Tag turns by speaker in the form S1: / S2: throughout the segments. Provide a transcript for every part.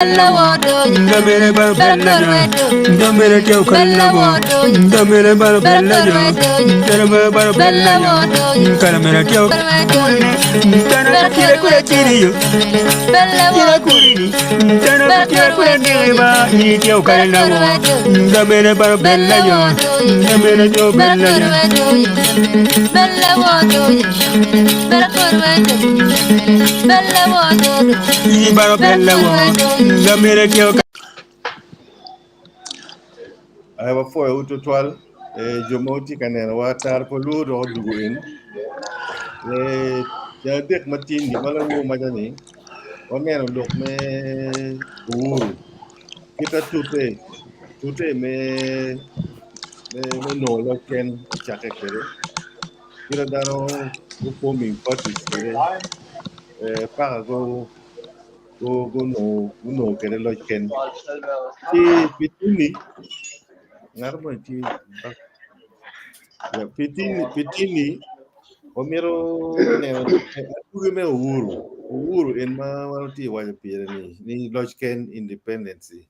S1: Ndamere balo bella Ndamere teo kalabo Ndamere balo bella Ndamere balo bella Kalamera teo Ntana kutira kura kiriyo Kira kurini Ntana kutira kura neba Ni teo kalabo Ndamere balo bella Ndamere teo bella
S2: Ai wapwoyowu tutwal eh, jo ma wutye ka nenowa tar pa luo dok odwogo in. Eh, ceng adek ma tin gin ma lawor maca ni waneno lok me Uhuru kita tute tute me me me nongo loc ken ocakke kwede. Kit ma dano gu forming parties kwede paka gunongo kwede loc ken ci pi tini ngat mo tye pi tini wamito neno adwogi me Uhuru, Uhuru en ma wan watye ka waco pire ni ni loc ken independency.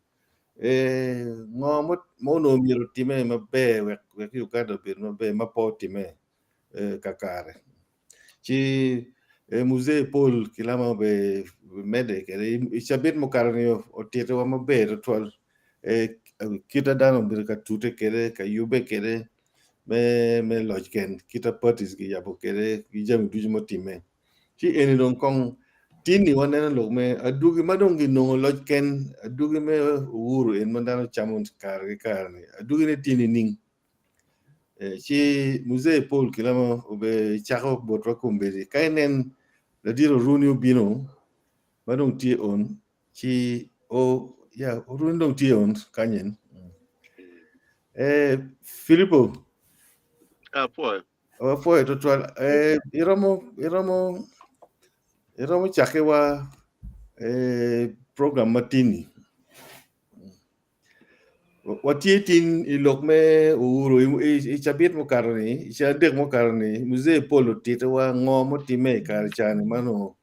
S2: Ngo ma onongo myero otime maber wek Uganda obed maber ma pe otime kakare? Ci Muzee Paul Kilama obimedde kwede i cabit mukato-ni otitowa maber tutwal kit ma dano obedo ka tute kwede ka yubbe kwede me loc ken kit ma parties kiyabo kwede ki jami ducu mutimme. Ci eni dong kong tin-ni waneno lok me adwogi ma dong ginongo loc ken, adwogi me Uhuru en ma dano camo kare ki kare-ni, adwogine tye nining? Ci Muzee Paul Kilama obecako botwa kombeddi ka inen ladit Oruni obino ma dong tye on ci o ya Oruni dong tye on kany en. Filipo.
S3: Apwoyo.
S2: Wapwoyo tutwal. Eh, iromo iromo iromo cakke wa eh, program matini. Watye tin i lok me Uhuru i cabit mukato ni, i cadek mukato ni, Muzee Paul otitiwa ngo mutimme i kare cani ma onongo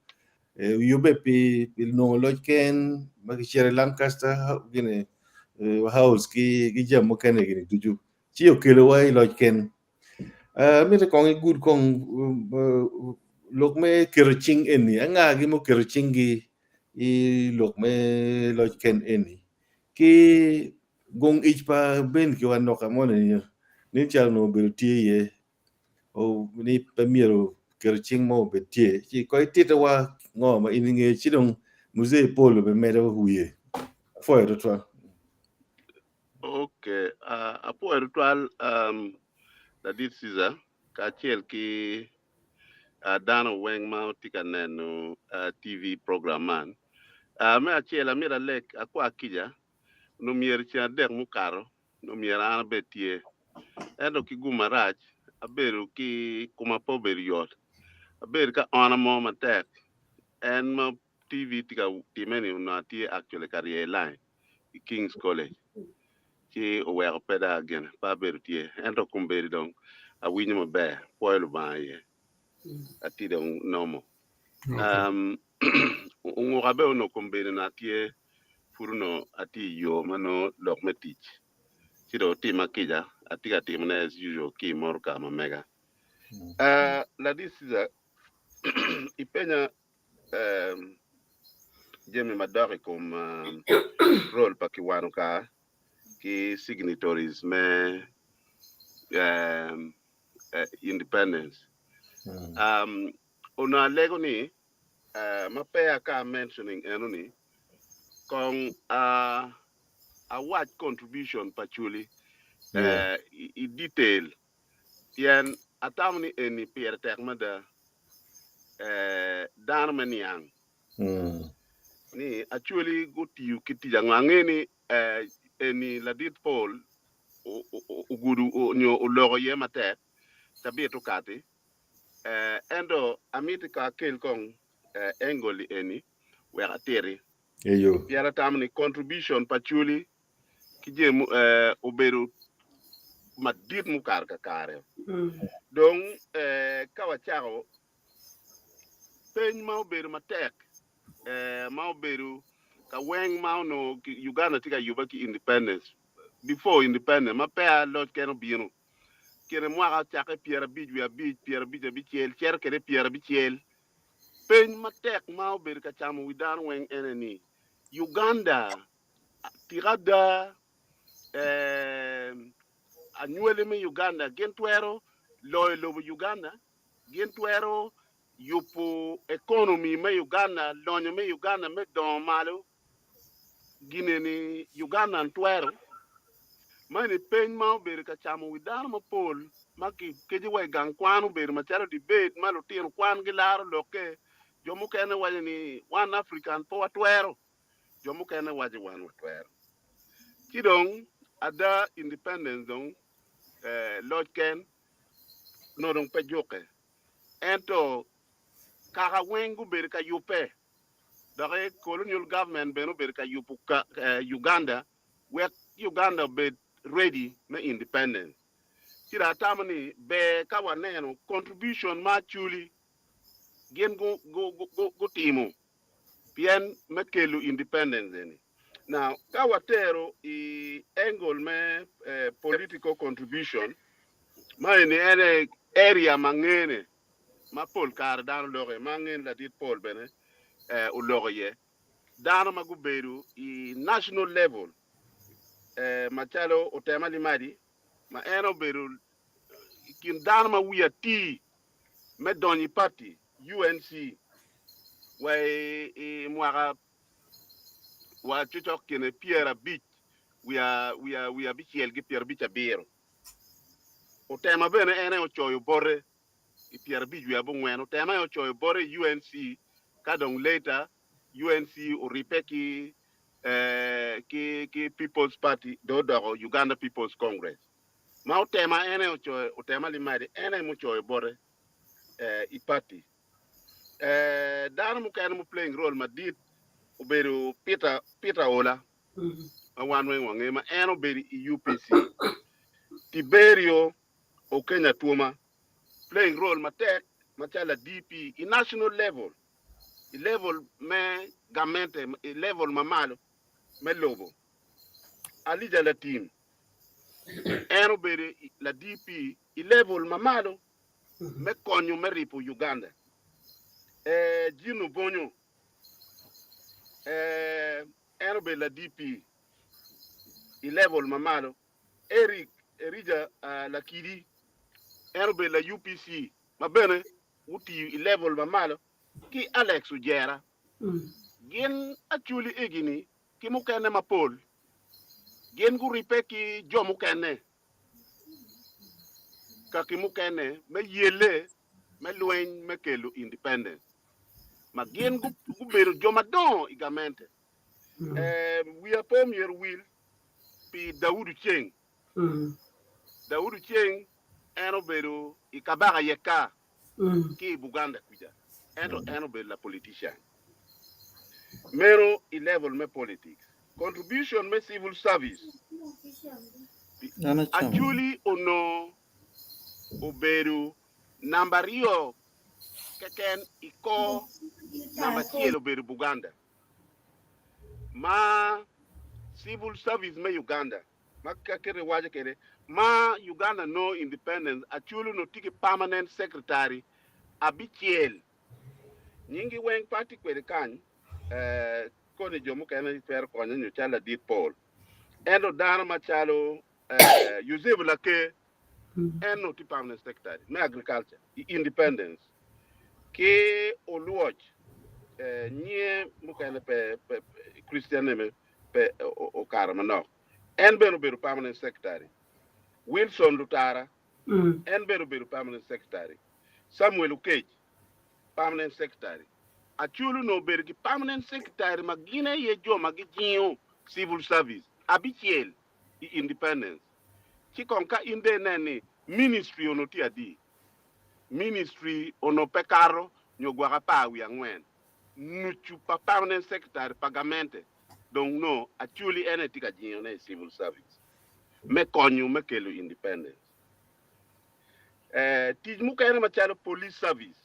S2: eh, oyubbe pi pi nongo loc ken ma kicito i Lancaster gini eh, House ki ki jami mukene gini ducu. Ci okelowa i loc ken. Amito kong igud kong lok me keto cing eni, angagi ma oketo cinggi i lok me loc ken eni ki gung ic pa Ben Kiwanoka moni nen calo onongo obedo tye iye ni pe myero keto cing mo obed tye ci kong ititiwa ngo ma in ingeyo ci dong Muzee Paul obimedo wiye. Apwoyo tutwal.
S3: Ok, apwoyo tutwal ladit Caesar kacel ki dano weng ma tye ka neno TV program man. Me acel amito alek akwa kica onongo myero ceng adek mukato onongo myero an abed tye ento ki gum marac abedo ki koma pe obedo yot abedo ki aona mo matek en ma TV tye ka time ni onongo atye actually ka ryeyo line i Kings College ci oweko pe dong agene pe abedo tye ento kombeddi dong awinyo maber pwoyo Lubanga iye atye dong normal. Um, onguka bene onongo kombeddi onongo atye pud onongo atye i yo ma nongo lok me tic ci dong otima kica atye ka timone as usual ki i motoka ma mega. Uh, ladit Caesar ipenya jami madok i kom role pa Kiwanuka ki signatories me independence. Onongo alego ni ma peya ka mentioning eno ni kong awac contribution pa Acholi i detail Pien atamo ni eni pire tek mada dano me niang ni Acholi gutiyo ki tic ango. Angeyo ni eni ladit Paul ogudo nyo oloko iye matek cabit okati, ento amiti ka akel kong angle eni wek atiti. Pien atamo ni contribution pa Acholi ki jami obedo madit mukato kakare. Dong ka wacako peny ma obedo matek ma obedo Ka weng ma onongo Uganda tye ka yubbe ki independence, before independence ma peya loc kene obino, kine mwaka ocakke 55, 56 cito kwede 90, peny matek ma obedo ka camo wi dano weng ene ni, Uganda tika ada anywali me Uganda gin twero loyo lobo Uganda? Gin twero yubo economy me Uganda, lonyo me Uganda me dongo malo? Gine ni Ugandan twero? Mani peny ma obedo ka camo wi dano mapol ma kikeco wa i gang kwan obedo macalo debate ma lutino kwan gilaro lokke. Jo mukene waco ni wan African pe watwero, jo mukene waco wan watwero. Ci dong ada independence dong loc ken nongo dong pe jukke ento kaka weng gubedo ka yubbe doki colonial government bene obedo ka yubo Uganda wek Uganda obed ready me independence. Ci dong atamo ni ber ka waneno contribution ma Acholi gin gutimo pien me kelo independence eni. Now ka watero i angle me political contribution ma eni en aye area ma ngene ma pol kare dano loko iye ma angeyo ni ladit Paul bene oloko iye dano ma gubedo i national level macalo Otema Limadi ma en obedo i kin dano ma wiye atir me donyo i party UNC wa i mwaka wa cocok kine 59. Otema bene en aye ocoyo bote i 54. Otema aye ocoyo bote i UNC ka dong later UNC oribbe ki ki People's Party dong odoko Uganda People's Congress. Ma Otema en aye ocoyo, Otema Limadi en aye mucoyo bote i party. Dano mukene mu playing role madit obedo Peter Peter Ola ma wan weng wangeyo ma en obedo i UPC. Tiberio Okeny Atwoma playing role matek macalo la DP i national level, i level me gamente, i level ma malo me lobo. Alija Latim en obedo la DP i level ma malo me konyo me ripo Uganda. Jin Obonyo en obedo la DP i level ma malo. Eric Erija Lakidi en obedo la UPC ma bene otiyo i level ma malo ki Alex Ojera. Gin Acholi egi-ni ki mukene mapol gin guribbe ki jo mukene kaki mukene me yelle me lweny me kelo independence ma gin gubedo jo madongo i gamente. Wiya pe omyero owil pi Daudi Ceng. Daudi Ceng en obedo i kabaka Yeka ki i Buganda kuca, ento en obedo la politician. Meno i level me politics. Contribution me civil service, Acholi onongo obedo namba aryo keken i kor namba acel obedo Buganda. Ma civil service me Uganda ma kite waco kwede ma Uganda nongo independence Acholi onongo tye ki permanent secretary abicel nyingi weng pe atye kwede kany koni jo mukene twero konyo nyo calo ladit Paul ento dano macalo Yucepu Laker en onongo tye permanent secretary me agriculture i independence ki Oluoch nyinge mukene pe Christian name pe okato manok en bene obedo permanent secretary Wilson Lutara en bene obedo permanent secretary Samuel Okech permanent secretary Acholi onongo obedo ki permanent secretary ma gin aye jo ma gijingo civil service abicel i independence. Ci kong ka in dong inen ni ministry onongo tye adi? Ministry onongo pe kato nyo gwok 14 nucu pa permanent secretary pa gamente dong nongo Acholi en aye tye ka jingone i civil service me konyo me kelo independence. Tic mukene macalo police service,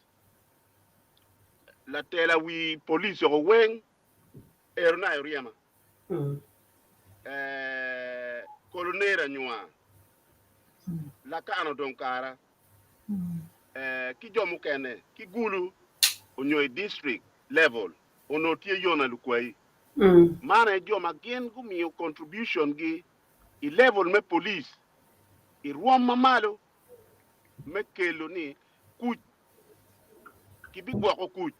S3: latela wi police oko weng. Erona Oryema, eh, Colonel Anywar, Lakano dong kara, eh, ki jo mukene, ki Gulu onyo i district level onongo tye Yona Lukwayi. Man aye jo ma gin gumiyo contribution gi i level me police i rwom ma malo me kelo ni kuc kibigwoko kuc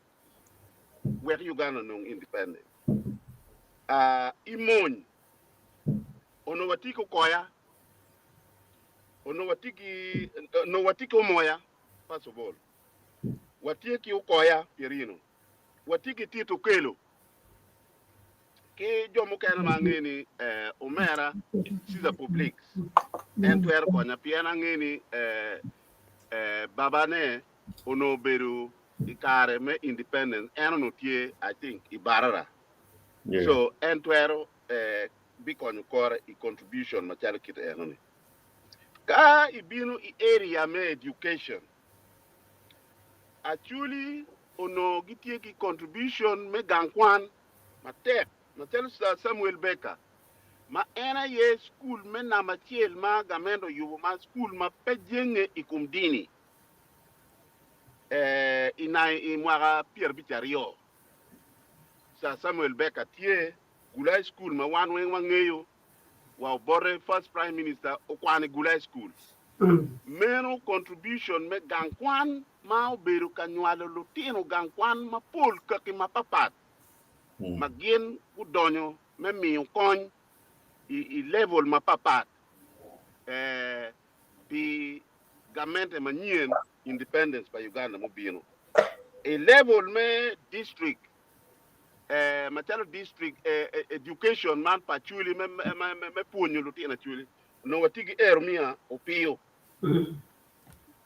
S3: wek Uganda onong independence. Ah, i mony onongo watye ki okoya, onongo watye ki onongo watye ki omoya first of all, watye ki okoya Pierino, watye ki Tito Okello ki jo mukene ma ange ni eh, omera Caesar Publix en twero konya pien ange ni eh, eh, babane onongo obedo i kare me independence en onongo tye I think i Barara
S2: Yeah.
S3: so en twero eh, bikonyo kore i contribution macalo kit enoni. Ka ibino i area me education Acholi onongo gitye ki contribution me gang kwan matek macalo Sir Samuel Baker ma en aye cukul me namba acel ma gamente oyubo ma cukul ma pe jenge i kom dini i mwaka 52. Sir Samuel Baker tye Gulai School ma wan weng wangeyo wa obote first prime minister okwano i Gulai School. Meno contribution me gang kwan ma obedo ka nywalo lutino gang kwan mapol kaki mapapat ma gin gudonyo me miyo kony i level mapapat pi gamente manyen independence pa Uganda mubino i level me district macalo district education man pa Acholi me pwonyo lutino Acholi onongo watye ki Eromia Opiyo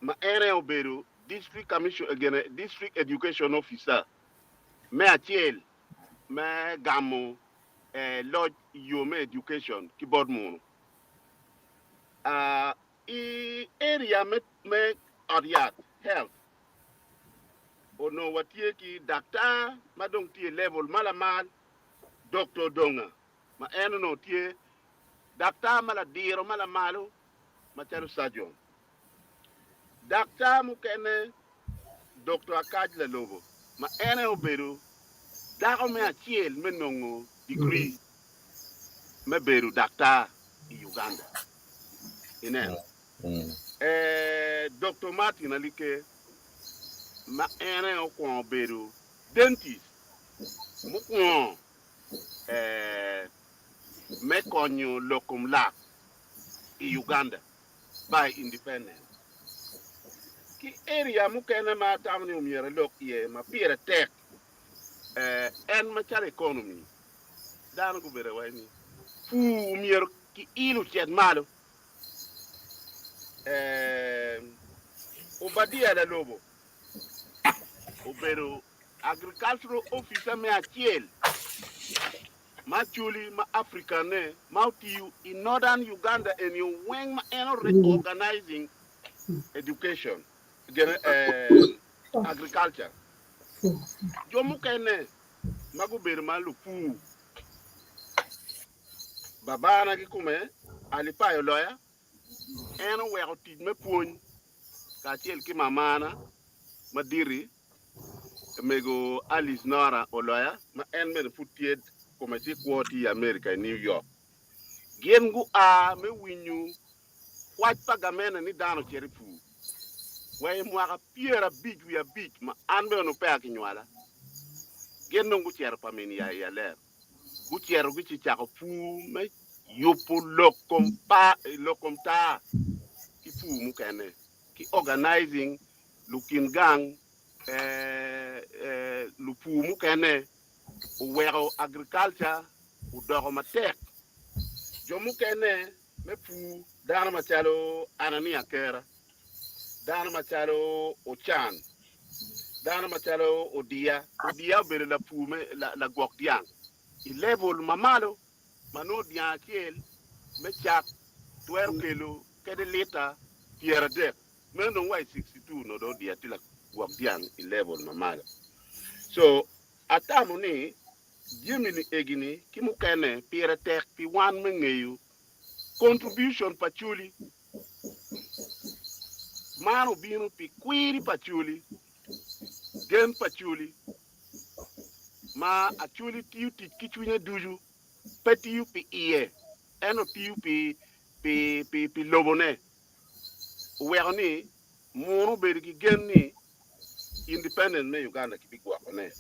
S3: ma en aye obedo district commission gine district education officer me acel me gamo loc i yo me education ki bot munu. I area me ot yat, health, onongo watye ki daktar ma dong tye i level ma lamal, Doktor Donga, ma en onongo tye daktar ma ladiro ma lamalo macalo surgeon. Daktar mukene, Doktor Akaj Lalobo, ma en aye obedo dako me acel me nongo degree me bedo daktar i Uganda. Ineno? Doktor Martin Alike, ma en aye okwongo bedo dentist mukwongo me konyo lok kom lak i Uganda by independence. Ki area mukene ma atamo ni omyero alok iye ma pire tek en macalo economy, dano gubedo awaci ni pur myero ki il ocit malo. Obadia Lalobo obedo agricultural officer me acel ma Acholi ma African ne ma otiyo i Northern Uganda eni weng ma en organizing education gene agriculture. Jo mukene ma gubedo ma lupur babana kikume Alipayo Loya en oweko tic me pwony kacel ki mamana maditi Mego Alice Nora Oloya ma en bene pud tye kome tye kwo tye i America i New York. Gin gua me winyo kwac pa gamene ni dano ocit i pur wa i mwaka 55 ma an bene onongo peya kinywala. Gin dong gucito pa min ya i Aler. Gucito gucicako pur me yubo lok kom taa ki pur mukene ki organizing lukin gang, lupur mukene oweko agriculture odoko matek. Jo mukene me pur dano macalo Anania Kera, dano macalo Ocan, dano macalo Odiya. Odiya obedo lapur me lagwok dyang i level ma malo ma nongo dyang acel me cak twero kelo kede lita 30. Meno dong wa i 62 onongo dong odiya tye lagwok dyang i level ma malo. So atamo ni. Jami-ni egi-ni ki mukene pire tek pi wan me ngeyo contribution pa Acholi. Man obino pi kwiri pa Acholi, gen pa Acholi, ma Acholi tiyo tic ki cwinye ducu, pe tiyo pi iye, ento tiyo pi pi pi pi lobone. Oweko ni munu obedo ki gen ni independence me Uganda kibigwokone.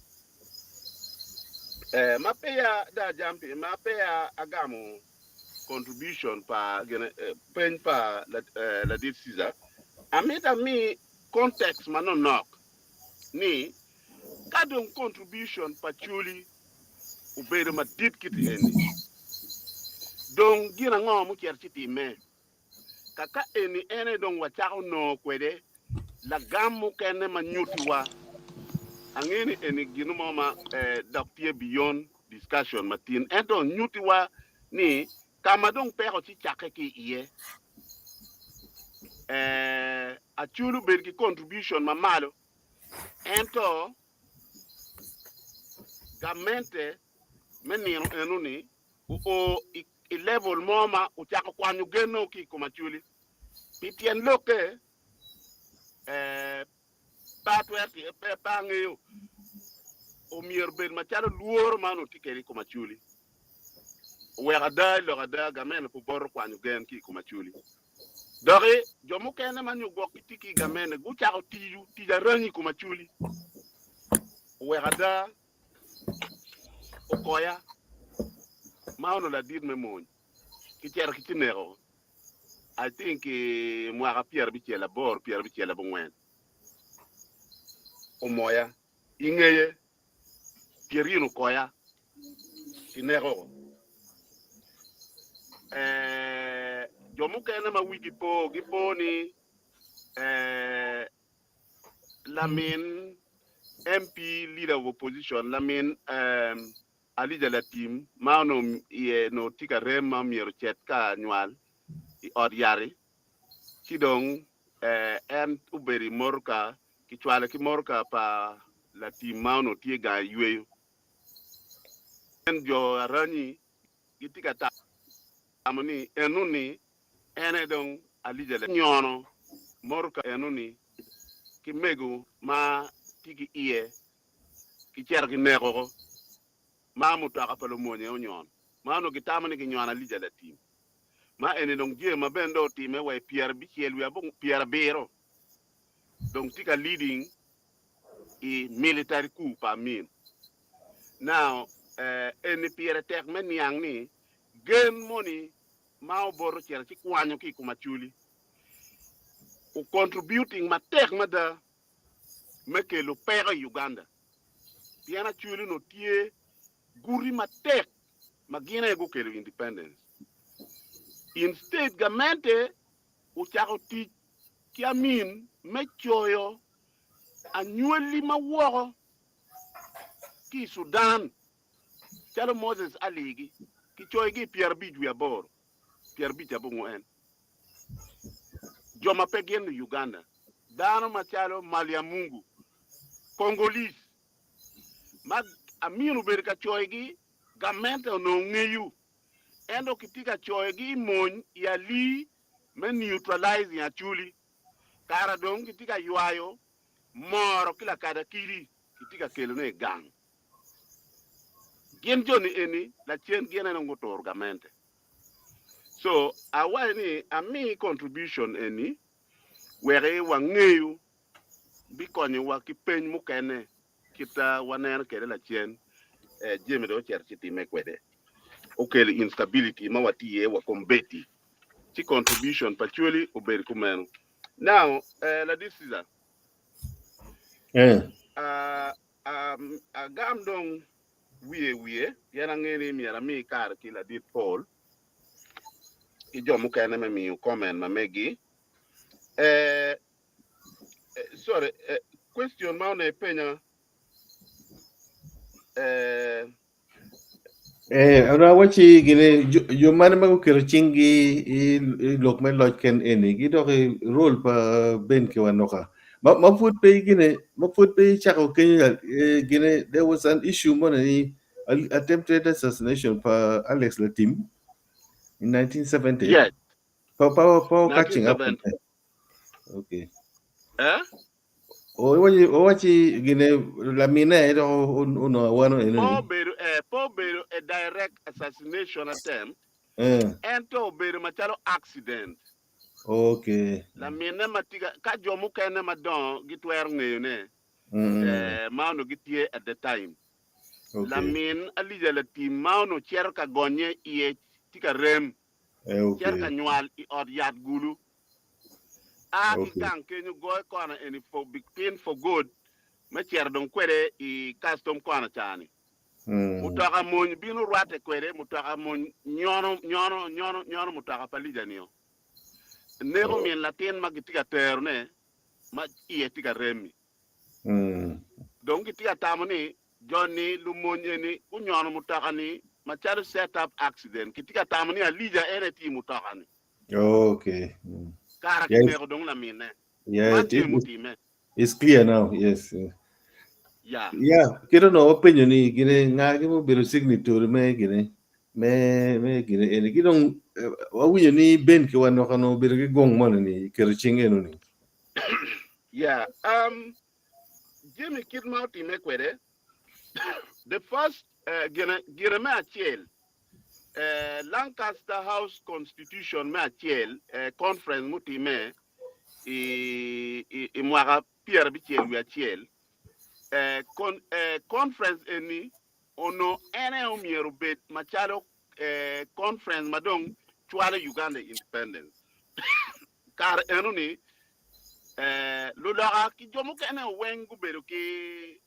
S3: Eh, ma peya da jam pi, ma peya agamo contribution pa gine, eh, peny pa eh, ladit Caesar, amito ami context manonok ni ka dong contribution pa Choli obedo madit kiti eni, dong gin ango mucito ci timme? Kaka eni en aye dong wacako nongo kwede lagam mukene ma nyutiwa. Angeyo ni eni gin mo ma dok tye beyond discussion matin, ento nyutiwa ni ka ma dong peko ci cakke ki iye. Acholi obedo ki contribution ma malo, ento gamente me nino eno-ni oo i level mo ma ocako kwanyo genno ki i kom Acholi. Pi tyen lokke, pe atwero pe angeyo, omyero obed macalo lworo ma onongo tye kwede i kom Acholi. Oweko ada i lok ada gamente pe oboto kwanyo gen ki i kom Acholi. Doki jo mukene ma nyo gwok gitye ki i gamente gucako tiyo tic aranyi i kom Acholi. Oweko ada okoya ma onongo ladit me mony kicito ki cineko I think i mwaka 98 94 omoya i ngeye Pierino okoya kineko eh, jo mukene ma wigi po gipo ni eh, Lamin MP leader of opposition lamin Alija Latim ma onongo iye onongo tye ka rem ma myero ocit ka nywal i ot yat-ti ci dong en obedo i motoka kicwale ki motoka pa Latim ma onongo tye gang i yweyo. En jo aranyi gitye ka tamo ni eno-ni en aye dong Alija nyono motoka eno-ni ki mego ma tye ki iye kicito kineko ma mutoka pa lumonye onyono ma onongo gitamo ni ginyono Alija Latim. Ma eni dong jami ma bene dong otime wa i pyerabicel wiye 70 dong tye ka leading i military coup pa Amin. Now eni pire tek me niang ni gen moni ma oboto ocito ci kwanyo ki i kom Acholi o contributing matek mada me kelo peko i Uganda pien Acholi onongo tye guti matek ma gin aye gukelo independence. Instead gamente ocako tic ki Amin me coyo anywali ma woko ki i Sudan calo Moses aligi kicoyogi i 58, 54 jo ma pe gin Uganda, dano macalo Maliamungu, Congolese, ma Amin obedo ka coyogi, gamente onongo ngeyo, ento kitye ka coyogi i mony i alii me neutralizing Acholi. Kara dong kitye ka ywayo moro ki lakadakili kitye ka kelone i gang. Gin joni eni lacen gin aye dong guturo gamente. So awaco ni ami contribution eni wek wangeyu bikonyowa ki peny mukene kita waneno kwede lacen jami dong ocito ci time kwede okelo instability ma watye iye wa kombeddi ci contribution pa Acholi obedo kumeno. Now ladit Caesar Agam dong wiye wiye pien angeyo ni myero ami kare ki ladit Paul ki jo mukene me miyo comment ma megi. Eh, sorry, question ma onongo ipenya eh,
S2: Eh, onongo awacci gini jo mane ma guketo cinggi i lok me loc ken eni gidok i role pa Ben Kiwanuka. Ma, ma pud pe gini ma pud pe icako kenyo gini there was an issue moni ni attempted assassination pa Alex Latim in 1970.
S3: Yes.
S2: Pa pa pa catching up.
S3: 1970.
S2: Okay.
S3: Eh?
S2: O wachi o wachi gine lamine do uno awano eno
S3: Po
S2: ni.
S3: obedo eh, po obedo a direct assassination attempt.
S2: Eh.
S3: Ento obedo macalo accident.
S2: Okay.
S3: Lamine ma tye ka jo mukene madongo gitwero ngeyone ma onongo gitye at the time.
S2: Okay.
S3: Lamin Alija Latim ma onongo cito ka gonye iye tye ka rem,
S2: Eh,
S3: cito ka
S2: okay.
S3: nywal i ot yat Gulu. A ki
S2: Okay.
S3: gang kenyo goyo kona eni for between for good me cito dong kwede i custom kona ca-ni. Mutoka mony bino rwatte kwede, mutoka mony nyono nyono nyono nyono mutoka pa Alija-nio. Neko min latin ma gitye ka terone ma iye tye ka rem-mi. Dong gitye ka tamo ni jo-ni lumony eni gunyono mutoka-ni macalo set up accident. Gitye ka tamo ni Alija en aye tye i mutoka-ni.
S2: Okay.
S3: Kara
S2: Yes.
S3: kineko dong laminne.
S2: Yeah,
S3: Man
S2: it,
S3: tye
S2: it,
S3: mutimme.
S2: it's clear now. Yes.
S3: Yeah.
S2: Yeah, kito no wapenyo ni gine nga gi obedo signatory me gine me gine eni ki dong wawinyo ni Ben ki wanoka no obedo ki gong mono ni keto cing eno ni.
S3: Yeah. Jami kit ma otimme kwede, the first gine gine me acel Lancaster House Constitution me acel conference mutimme i i mwaka 71 conference eni onongo en aye omyero obed macalo conference ma dong cwalo Uganda i independence. Kare eno ni luloka ki jo mukene weng gubedo ki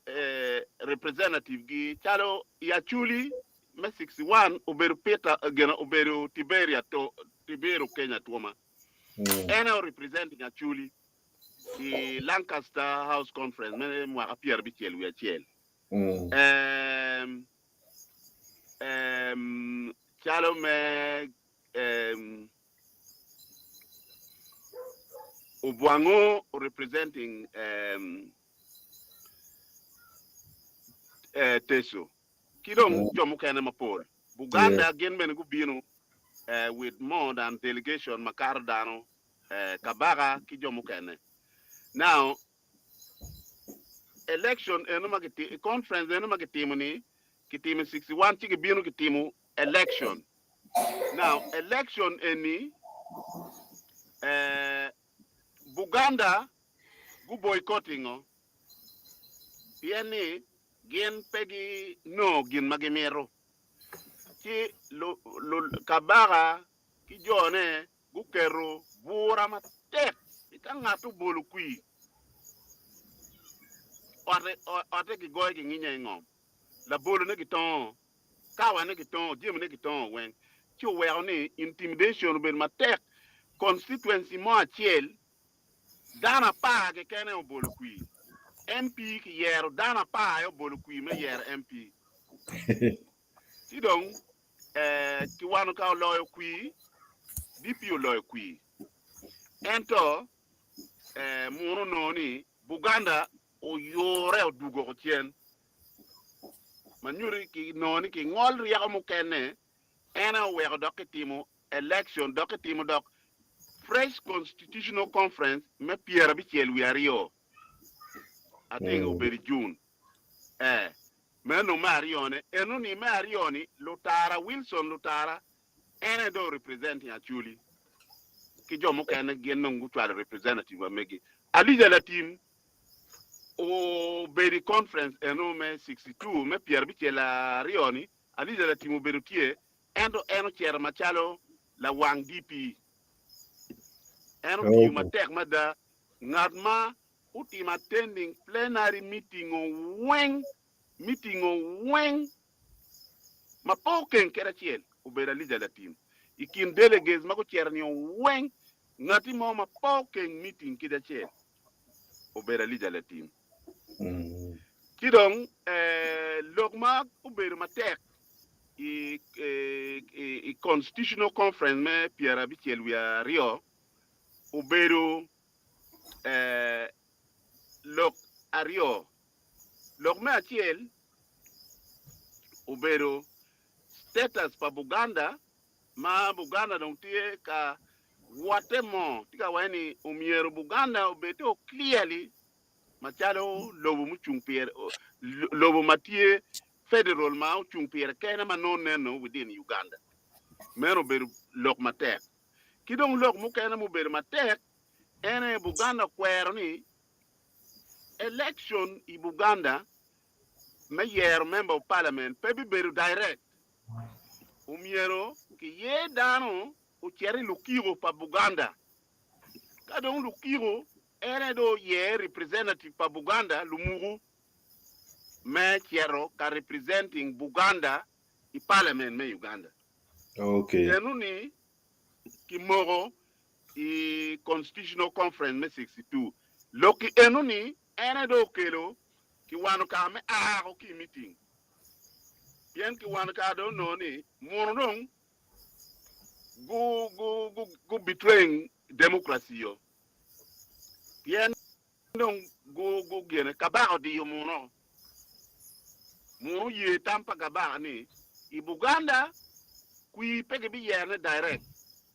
S3: representative gi calo i Acholi me 61 obedo Peter gin obedo Tiberia to Tibero Kenya Twoma en aye o representing Acholi i Lancaster House Conference me mwaka 71. Calo me Obwango representing Teso ki dong jo mukene mapol. Buganda gin bene gubino with more than delegation makato dano, kabaka ki jo mukene. Now, election eno ma gitimo, conference eno ma gitimo ni, kitimo i 61 ci gibino gitimo election. Now, election eni, Buganda gu boycotting o, pien ni gin pe ginongo gin ma gimito. Ci kabaka ki jone guketo bura matek ni ka ngat obolo kwir, otte gigoyo ginginye i ngom, labolone gitongo, kawane gitongo, jamine gitongo weng. Ci oweko ni intimidation obedo matek. Constituency mo acel dano apar keken aye obolo kwir. MP kiyero dano apar aye obolo kwir me yero MP. Ci dong kiwano ka oloyo kwir, DP oloyo kwir. Ento muno onongo ni Buganda oyure odwogo oko cen. Ma nyuto kinongo ni kingol ryeko mukene en aye oweko dok kitimo election dok kitimo dok fresh constitutional conference me 72 I think obedo i June eh meno me aryone eno ni me aryo ni Lutara Wilson Lutara en aye dong representing Acholi ki jo mukene gin dong gucwalo representative wa megi Alija Latim obedo i conference eno me 62 me 72 ni Alija Latim obedo tye Ento en ocito macalo lawang DP. En otiyo matek mada. Ngat ma otimo attending plenary meeting weng, meeting weng ma pe okeng kadi acel obedo Alija Latim. I kin delegates ma gucito ni weng, ngati mo ma pe okeng meeting kadi acel obedo Alija Latim. Ci dong lok ma obedo matek i Constitutional Conference me 72 obedo lok aryo. Lok me acel obedo status pa Buganda ma Buganda dong tye ka wotte mo tye ka waco ni omyero Buganda obed o clearly macalo lobo mucung pire lobo ma tye federal ma ocung pire kene ma nongo neno within Uganda. Meno obedo lok matek. Ki dong lok mukene mubedo matek en aye Buganda okwero ni election i Buganda me yero member of parliament pe bibedo direct. Omyero kiyer dano ocit i lukiko pa Buganda. Ka dong lukiko en aye dong oyer representative pa Buganda lumuku me cito ka representing Buganda i parliament me Uganda.
S2: Okay.
S3: Eno ni kimoko i Constitutional Conference me 62. Lok ki eno ni en aye dong okelo kiwano kare me a ki i meeting. Pien kiwano kare dong onongo ni muno dong gu, gu, gu, gu betraying democracy yo. Pien dong gu, gu gene kabaka odiyo muno. Muno oye tam pa kabaka ni i Buganda kwir pe gibiyerone direct.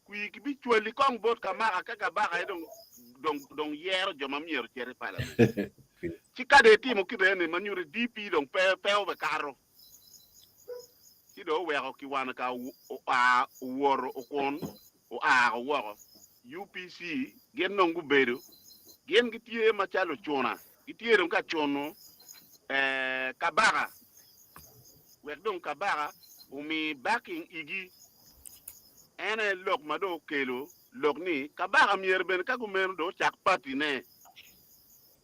S3: Kwir kibicwali kong bot kabaka ka kabaka aye dong, dong, dong yero jo ma myero ocit i parliament. Ci ka dong itimo kite eni ma nyuto DP dong pe, pe obekato. Ci dong oweko kiwano ka oa owoto okun oa woko. UPC gin dong gubedo gin gitye macalo ocuna, gitye dong ka cuno eh, kabaka wek dong kabaka omi backing igi. En aye lok ma dong okelo lok ni kabaka myero bene ka gumeno dong ocak party ne.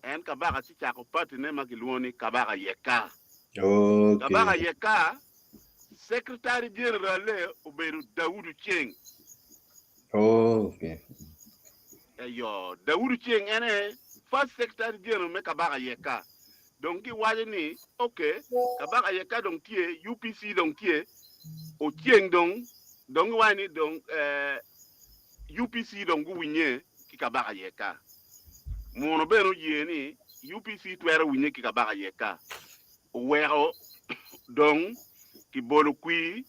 S3: En kabaka ci cako party ne ma kilwongo ni Kabaka Yekka. Kabaka
S2: Okay.
S3: Yekka Secretary General le obedo Daud Oceng.
S2: Okay.
S3: Eyo, Daud Oceng en aye first Secretary General me Kabaka Yekka. Dong giwaco ni, ok, Kabaka Yekka dong tye, UPC dong tye, Oceng dong, dong giwaco ni dong eh, UPC dong guwinye ki Kabaka Yekka. Muno bene oye ni UPC twero winye ki Kabaka Yekka. Oweko dong kibolo kwir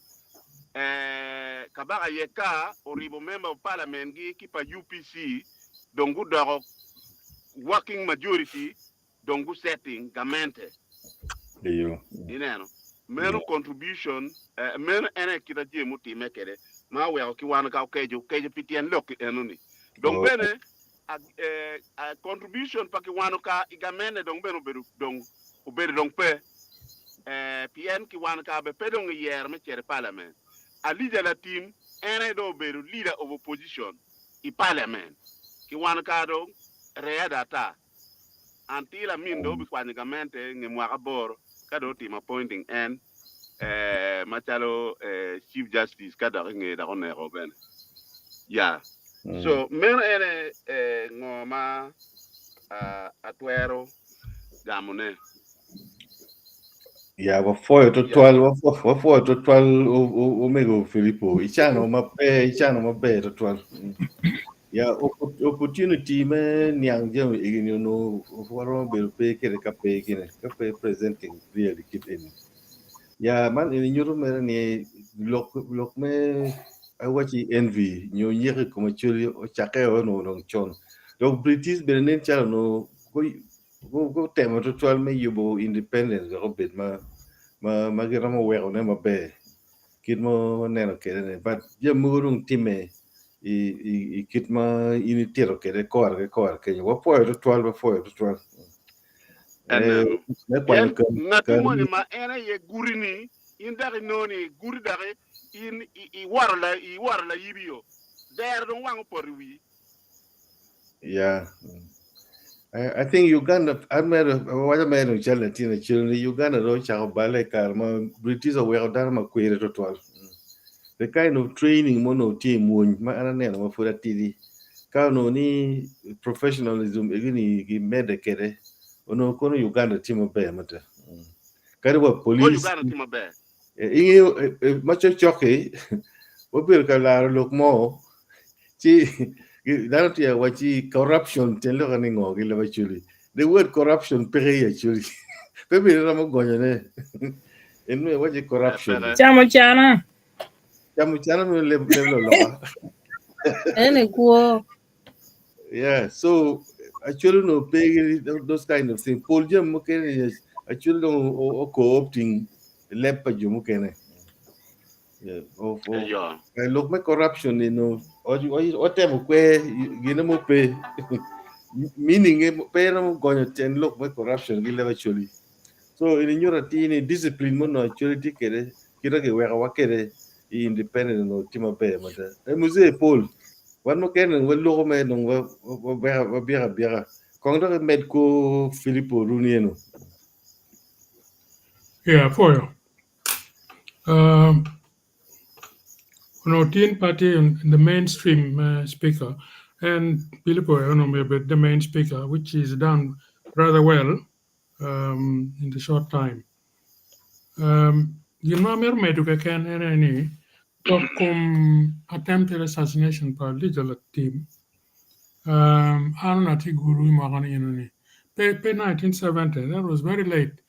S3: eh, Kabaka Yekka oribo member of parliament gi ki pa UPC dong gudoko working majority dong gu setting gamente.
S2: Eyo.
S3: Ineno? Meno contribution, eh, meno en aye kit a jami mutimme kwede ma oweko ki wan ka okeco, okeco pi tyen lok eno-ni. Dong
S2: Oh.
S3: bene, a, eh, a contribution pa kiwano ka i gamente dong bene obedo dong obedo dong pe, eh, pien kiwano ka be pe dong iyero me cito i parliament. Alija Latim en aye dong obedo leader of opposition i parliament. Kiwano ka dong reada ata. Until Amin dong obikwanyo gamente nge mwaka aboro ka dong otimo appointing en eh, macalo eh, Chief Justice ka dok inge dok oneko bene. Ya. So meno ene eh, ngo ma ah, atwero gamone.
S2: Ya, wapwoyo tutwal, wapwoyo tutwal omego Filipo. Icano maber, icano maber tutwal. Ya, opportunity me niang jami egini onongo waromo bedo pe kede ka pe kine, ka pe presenting clearly kit eni. Ya, man eni nyuto mere ni lok, lok me awaci envy nyo nyeko i kom Acholi ocakke onongo dong con. Dok British bene nen calo onongo gutemo tutwal me yubo independence wek obed ma ma ma giromo wekone maber kit ma waneno kwede ni but jami mogo dong timme i, i, i kit ma in itito kwede kore ki kore kenyo wapwoyo tutwal wapwoyo tutwal eh,
S3: Eneno.
S2: me kwanyo
S3: Pien
S2: ka
S3: ngati
S2: ka
S3: moni ma en aye guti ni in dok inongo ni guti dok in iworo la iworo layibi yo dero dong wang opoto i wii.
S2: Yeah. I think Uganda, amero, awaco mere ni cal latin acel ni Uganda dong ocako balle i kare ma British oweko dano ma kwere tutwal. The kind of training ma onongo tye i mwony ma an aneno ma pud atidi ka onongo ni professionalism egini gimedde kwede onongo kono Uganda tye maber mada. Kadi wa
S3: Kor
S2: police
S3: Uganda tye maber.
S2: Ingeyo ma cokcok-ki wabedo ka laro lok mo ci dano tye ka wacci corruption tyen lokke ni ngo ki leb Acholi. The word corruption peke i Acholi. Pe bene iromo gonyone. En me waci corruption.
S3: Peke.
S4: Camo cana.
S2: Camo cana me leb leb loloka.
S4: Ene kwo.
S2: Yeah, so actually no pay those kind of things. Paul jam mukene actually no o co-opting leb pa jo mukene. Yeah, o o
S3: Eyo.
S2: lok me corruption ni no o o temo kwe gine mo pe meaning e pe no gonyo ten lok me corruption gi leb actually. So in nyuto atir ni discipline mo no actually tye kede kite kiweko wa kede i independent no tye maber mada. E muzee Paul wan mukene waloko me dong wabyeko abyeka kong dok imed ko Philip Oruni eno.
S5: Yeah, apwoyo. Onongo tin pe atye in the mainstream speaker and Philip onongo myero obed the main speaker which is done rather well in the short time. Gin ma amito medo keken en aye ni lok kom attempted assassination pa Elijah Latim an onongo atye i gulu i mwaka ni eno ni pe 1970 that was very late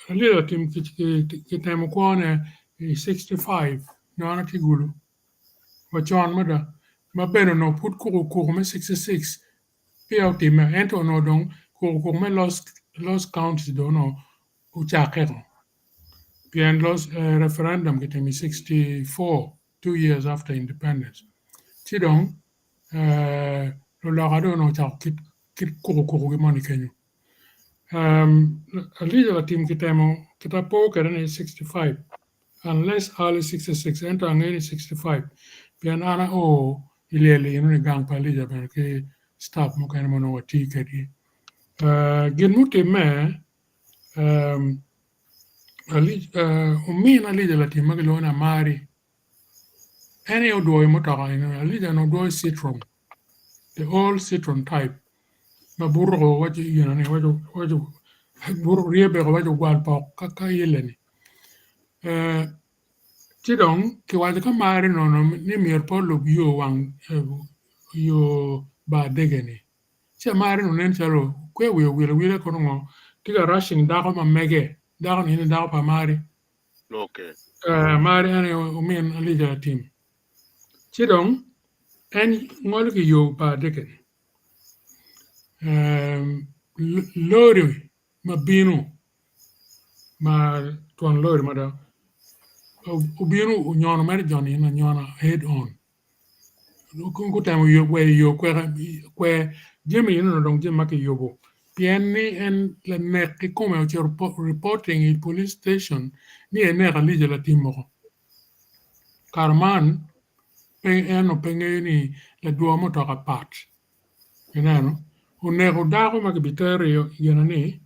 S5: Elijah Latim kitemo kwone i 65 nongo an atye i gulu wa con mada ma bene onongo pud kuku kuku me 66 peya otimme ento onongo dong kuku kuku me lost counties dong onongo ocakke pien referendum kitimo i 64 2 years after independence ci dong luloka dong onongo ocako kit kuku kuku gi moni kenyo. Elijah Latim kitemo kita po kwede ni 65 unless early 66 ento angeyo ni 65 pien an ao i lyel eno ni gang pa Elijah bene ki staff mukene ma onongo watye kwedgi. Gin mutimme omin Elijah Latim ma kilwongo ni Amari en aye odwoyo mutoka eno Elijah onongo dwoyo Citroen the old Citroen type ma buto waco ryebe waco ogwal pok ka yelle ni ci dong kiwaco ki Amari nono ni myero pe olub yo wang yo bar dege ni ci Amari onongo nen calo kwe wiye owil awila kono ngo tye ka rushing dako ma mege dako ni eni dako pa Amari Amari en aye omin Elijah Latim ci dong en ngolo ki yo bar dege ni lori ma bino ma twon lori mada obino onyono mere joni en anyona head on gutemo weyo yo kwer jami eni onongo dong jami ma kiyubo pien ni en lanek kikome ocito reporting i police station ni eneko Elijah Latim moko kare man pe en onongo pe ngeyo ni ladwo mutoka pat ineno oneko dako ma kibitero gine ni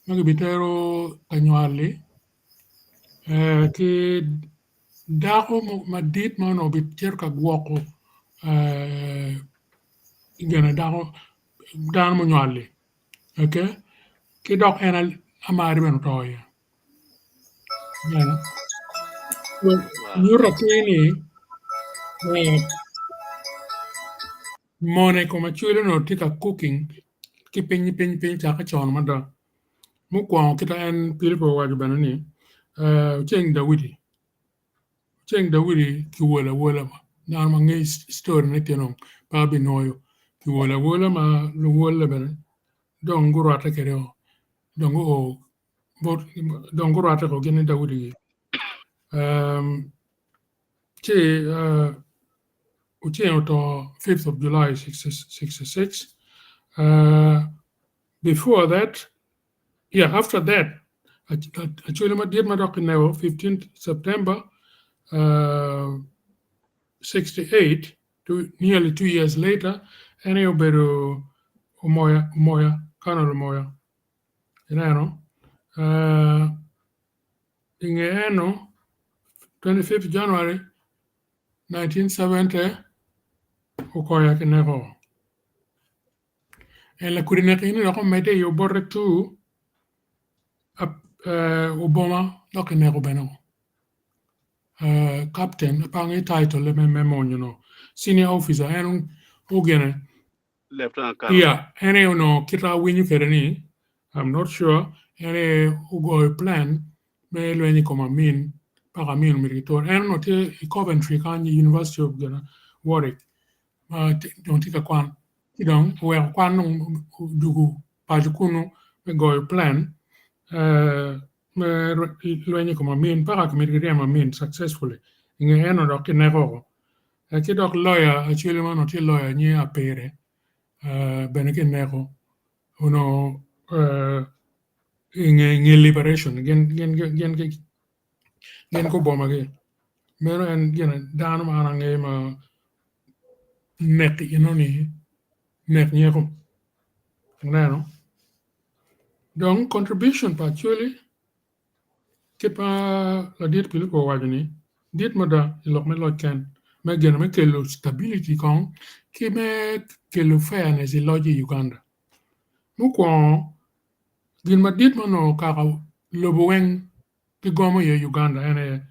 S5: ma kibitero ka nywal-li ki dako madit ma onongo bicito ka gwoko gine dako dano munywal-li okay ki dok en Amari bene oto iye ineno nyuto atir ni mone kome acwele onongo tye ka cooking ki piny piny piny cake con mada mukwongo kita en Pilipo owaco bene ni oceng Daudi oceng Daudi kiwolo awola dano ma ngeyo story ne tye dong pe abinwoyo kiwolo awola ma luwole bene dong gurwatte kwede o dong guo dong gurwatte ko gin ki Daudi ci oceng oto 5th of July 66 before that yeah after that acwele madit ma dok kineko 15 September 68 nearly 2 years later en aye obedo Omoya Omoya Colonel Omoya ineno inge eno 25 January 1970 Okoya kineko en lakudi nek eni dok omedde i Obote 2 Oboma dok kineko bene captain pe angeyo title me monyo no senior officer en ogene
S3: Lieutenant Colonel.
S5: Yeah, en aye onongo kit ma awinyo kwede ni I'm not sure en aye ogoyo plan me lweny i kom Amin paka Amin omyero kitur. En onongo tye i Coventry kany i University of Warwick ma dong tye ka kwan ci dong oweko kwan dong odugo paco kunu me goyo plan me lweny i kom Amin paka kimito kiryem Amin successfully i nge eno dok kineko woko. Ki dok lawyer acel ma onongo tye lawyer nyinge Apere bene kineko onongo i nge liberation gin gubomagi meno en gin dano ma an angeyo ma nek enoni nek nyeko ineno dong contribution pa Acholi kit ma ladit Pilipo owaco ni dit mada i lok me loc ken me gin me kelo stability kong ki me kelo fairness i loc i Uganda. Mukwongo gin madit ma onongo kaka lobo weng gigomo iye Uganda en aye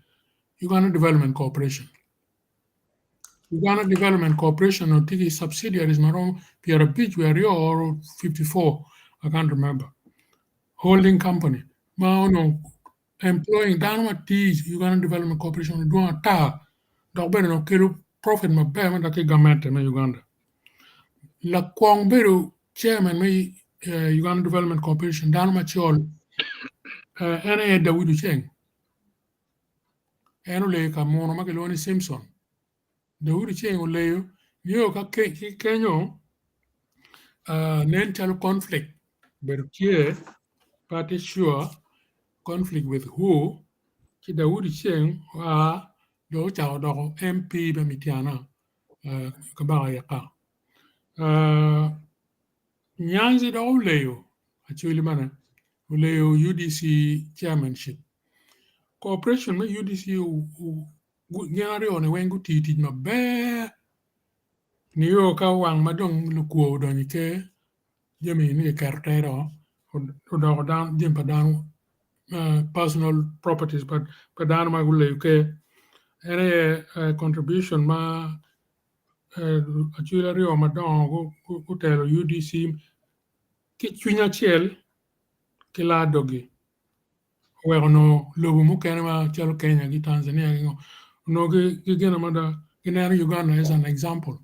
S5: Uganda Development Corporation. Uganda Development Corporation onongo tye ki subsidiaries ma romo 52 or 54 I can't remember holding company ma onongo employing dano ma tiyo i Uganda Development Corporation onongo dwong ata dok bene onongo kelo profit maber mada ki gamente me Uganda. Lakwong bedo chairman me Uganda Development Corporation dano macol en aye Daudi Oceng. En oleyo ka muno ma kilwongo ni Simpson. Daudi Oceng oleyo nio ka ki kenyo nen calo conflict obedo tye pe atye sure conflict with who ci Daudi Oceng oa dong ocako doko MP me Mityana Kabaka Yaka. Nyanzi dok oleyo Acholi bene oleyo UDC chairmanship. Cooperation me UDC gin aryo-ni weng gutiyo tic maber nio ka wang ma dong lukwo odonyo i ker jami ni kiketo tere o odoko jami pa dano personal properties pa dano ma guleyo ker en aye contribution ma Acholi aryo madongo gutelo UDC ki cwiny acel ki laa doggi oweko onongo lobo mukene macalo Kenya ki Tanzania ki ngo onongo gigeno mada gineno Uganda as an example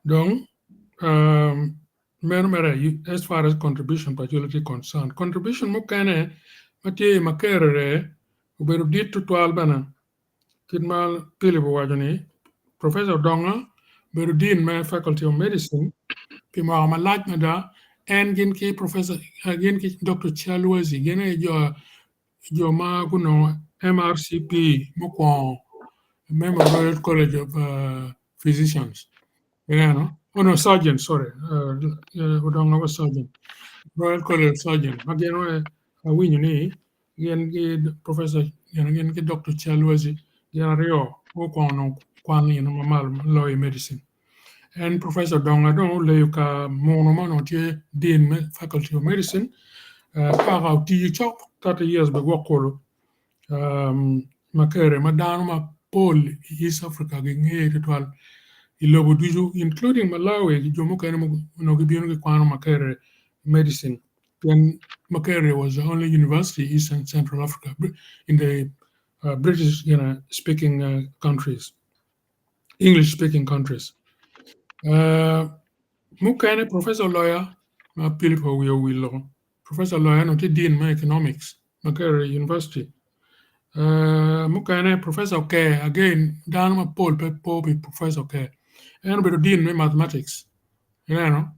S5: dong meno mere as far as contribution pa Acholi tye concerned. Contribution mukene ma tye i Makerere obedo dit tutwal bene Kit ma Philip owaco ni, Professor Odonga obedo Dean me Faculty of Medicine pi mwaka malac mada. En gin ki Professor gin ki Doctor Chalwazi gin aye jo jo ma gunongo MRCP mukwongo me Royal College of Physicians. Ineno? Oh no, surgeon, sorry. Odonga was surgeon. Royal College of Surgeons. Ma gin awinyo ni gin ki Professor gin ki Doctor Chalwazi gin aryo gukwongo nongo kwan eno ma malo loyo i medicine. En Professor Donga dong oleyo ka muno ma onongo tye Dean me Faculty of Medicine paka otiyo cok 30 years bene gwok kulu Makerere ma dano mapol i East Africa gingeye tutwal i lobo ducu including Malawi ki jo mukene ma onongo gibino gikwano Makerere medicine. Pien Makerere was the only university in East and Central Africa in the British you know, speaking countries, English speaking countries. Mukene Professor Loya ma Philip owiye owil loko. Professor Loya onongo tye Dean me Economics Makerere University. Mukene Professor Oker again dano mapol pe po pi Professor Oker. En obedo Dean me Mathematics. Ineno?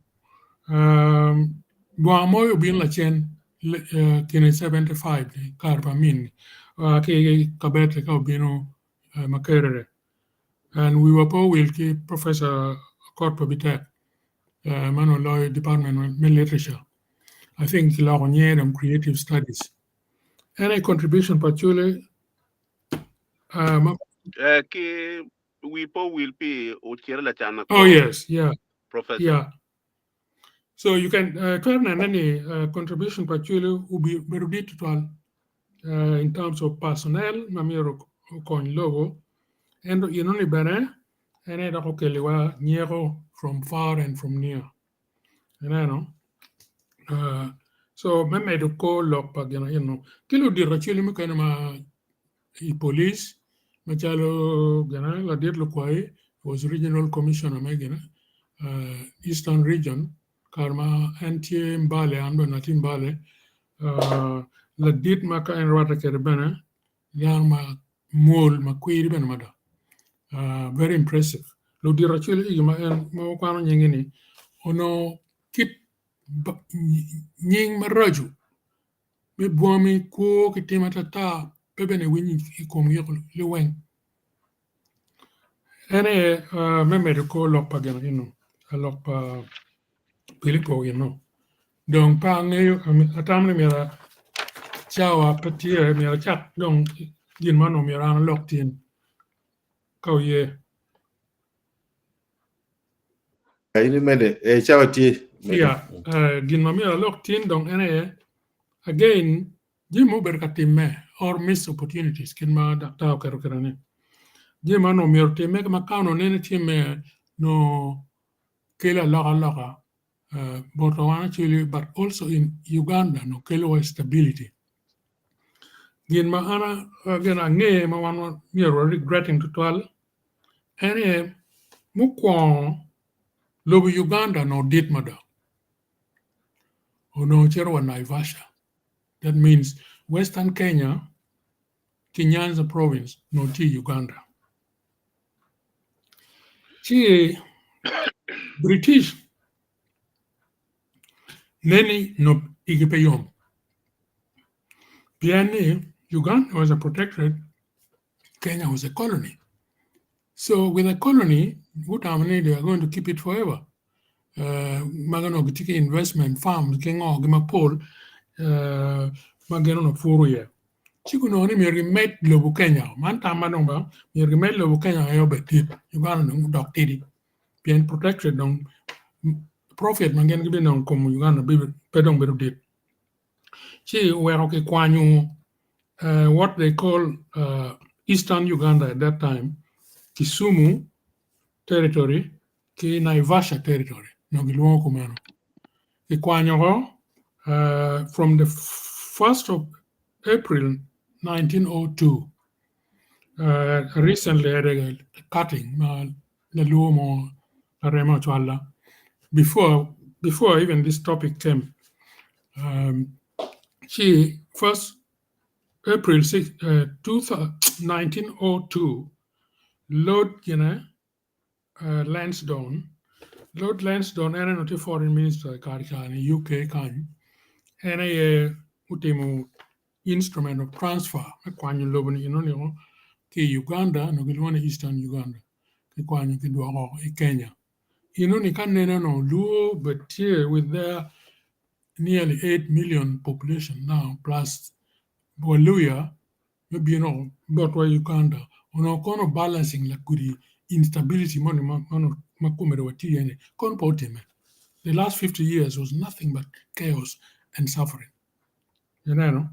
S5: Lwanga moyo obino lacen kine 75 kare pa Amin ki Kabete ka obino Makerere. And wiwa pe owil ki Professor Okot Pabitek ma onongo loyo department me literature. I think kiloko nyinge dong creative studies. En aye contribution pa Acholi
S3: Ki wi pe owil pi Ocere Lacana
S5: Oh yes, yeah.
S3: Professor.
S5: Yeah. So you can twero nene ni contribution pa Acholi obedo dit tutwal in terms of personnel ma myero okony lobo ento enoni bene en aye dok okeliwa nyeko from far and from near. Ineno? So me medo kor lok pa gin eno ki ludito aceli mukene ma i police macalo gine ladit Lukwayi was regional commissioner me gine Eastern region kare ma en tye Mbale an bene atye Mbale ladit ma ka en rwatte kwede bene dano ma mwol ma kwiri bene mada very impressive ludito acel igi ma en ma wakwano nyinge ni onongo kit nying maraco me bwami kwo ki tim atata pe bene iwinyo i komgi liweng. En aye me medo kor lok pa gin eno lok pa Pilipo eno dong pe angeyo atamo ni myero cawa pe tye myero acak dong gin man onongo myero an alok tin ka oye.
S2: In imede eh cawa tye.
S5: Yeah, gin ma myero alok tin dong en aye again jami ma obedo ka timme or missed opportunities kit ma daktar oketo kwede ni jami ma onongo myero otimme ma ka onongo nene timme nongo kelo alokaloka bot wan actually but also in Uganda nongo kelo wa stability. Gin ma an gin ange ma wan myero wa regretting tutwal En aye, mukwongo lobo Uganda onongo dit mada. Onongo cito wa Naivasha. That means Western Kenya ki Nyanza province onongo tye i Uganda. Ci British neni onongo igi pe yom pien ni Uganda was a protectorate Kenya was a colony. So with a colony, gutamo ni they are going to keep it forever. Ma onongo gitye ki investment farms ki ngo gi mapol ma gin onongo puro iye. Ci gunongo ni myero gimed lobo Kenya. Man tam ma dong ba myero gimed lobo Kenya aye obed dit. Uganda dong odok tidi. Pien protectorate dong profit ma gin gibinongo i kom Uganda pe dong bedo dit. Ci oweko kikwanyo what they call Eastern Uganda at that time, Kisumu territory ki Naivasha territory, nongo gilwongo kumeno. Kikwanyo ko from the 1st of April 1902. Recently I had a cutting ma laluo mo larema ocwala before even this topic came. Ci first April 6, 1902 Lord gine Lansdowne, Lord Lansdowne en aye onongo tye foreign minister i kare ca i UK kany en aye otimo instrument of transfer me kwanyo lobo ni eno ni ki i Uganda onongo gilwongo ni Eastern Uganda kikwanyo kidwoko i Kenya. Eno ni ka nene onongo luo bed tye with their nearly 8 million population now plus Waluya me bino botwa i Uganda onongo kono balancing lakudi instability moni ma kome dong watye iye ni kono pe otimme. The last 50 years was nothing but chaos and suffering. Ineno?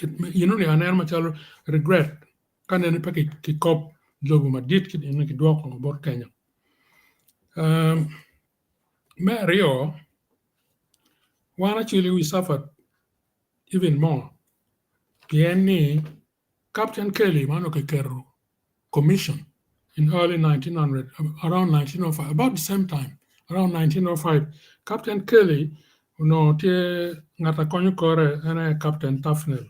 S5: Eno ni aneno macalo regret ka nene pe kikop lobo madit kit eni kidwoko bot Kenya. Me aryo, wan actually we suffered even more pien ni Captain Kelly ma onongo kiketo commission in early 1900 around 1905 about the same time around 1905 Captain Kelly onongo tye ngat a konyo kore en aye Captain Tufnell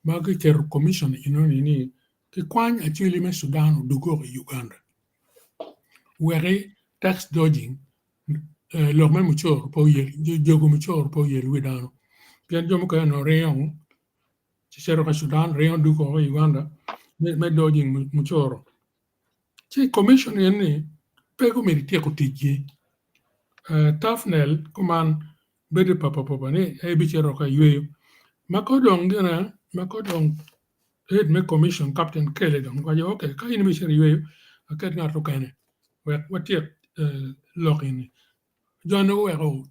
S5: ma kiketo commission enoni ni kikwany acwili me Sudan odugok i Uganda weki tax dodging lok me mucoro pe oyel jogo mucoro pe oyel wi dano pien jo mukene onongo ringo ci cito ka Sudan ringo dugo woko i Uganda me dodging mucoro ci commission eni pe gumito tyeko ticgi Tufnell kuman bedo papapapa ni ebicito ka yweyo ma ka odong gine ma ka odong head me commission Captain Kelly dong owaco okay ka in ibicito iyweyo aket ngat mukene wek watyek lok eni jo ni guweko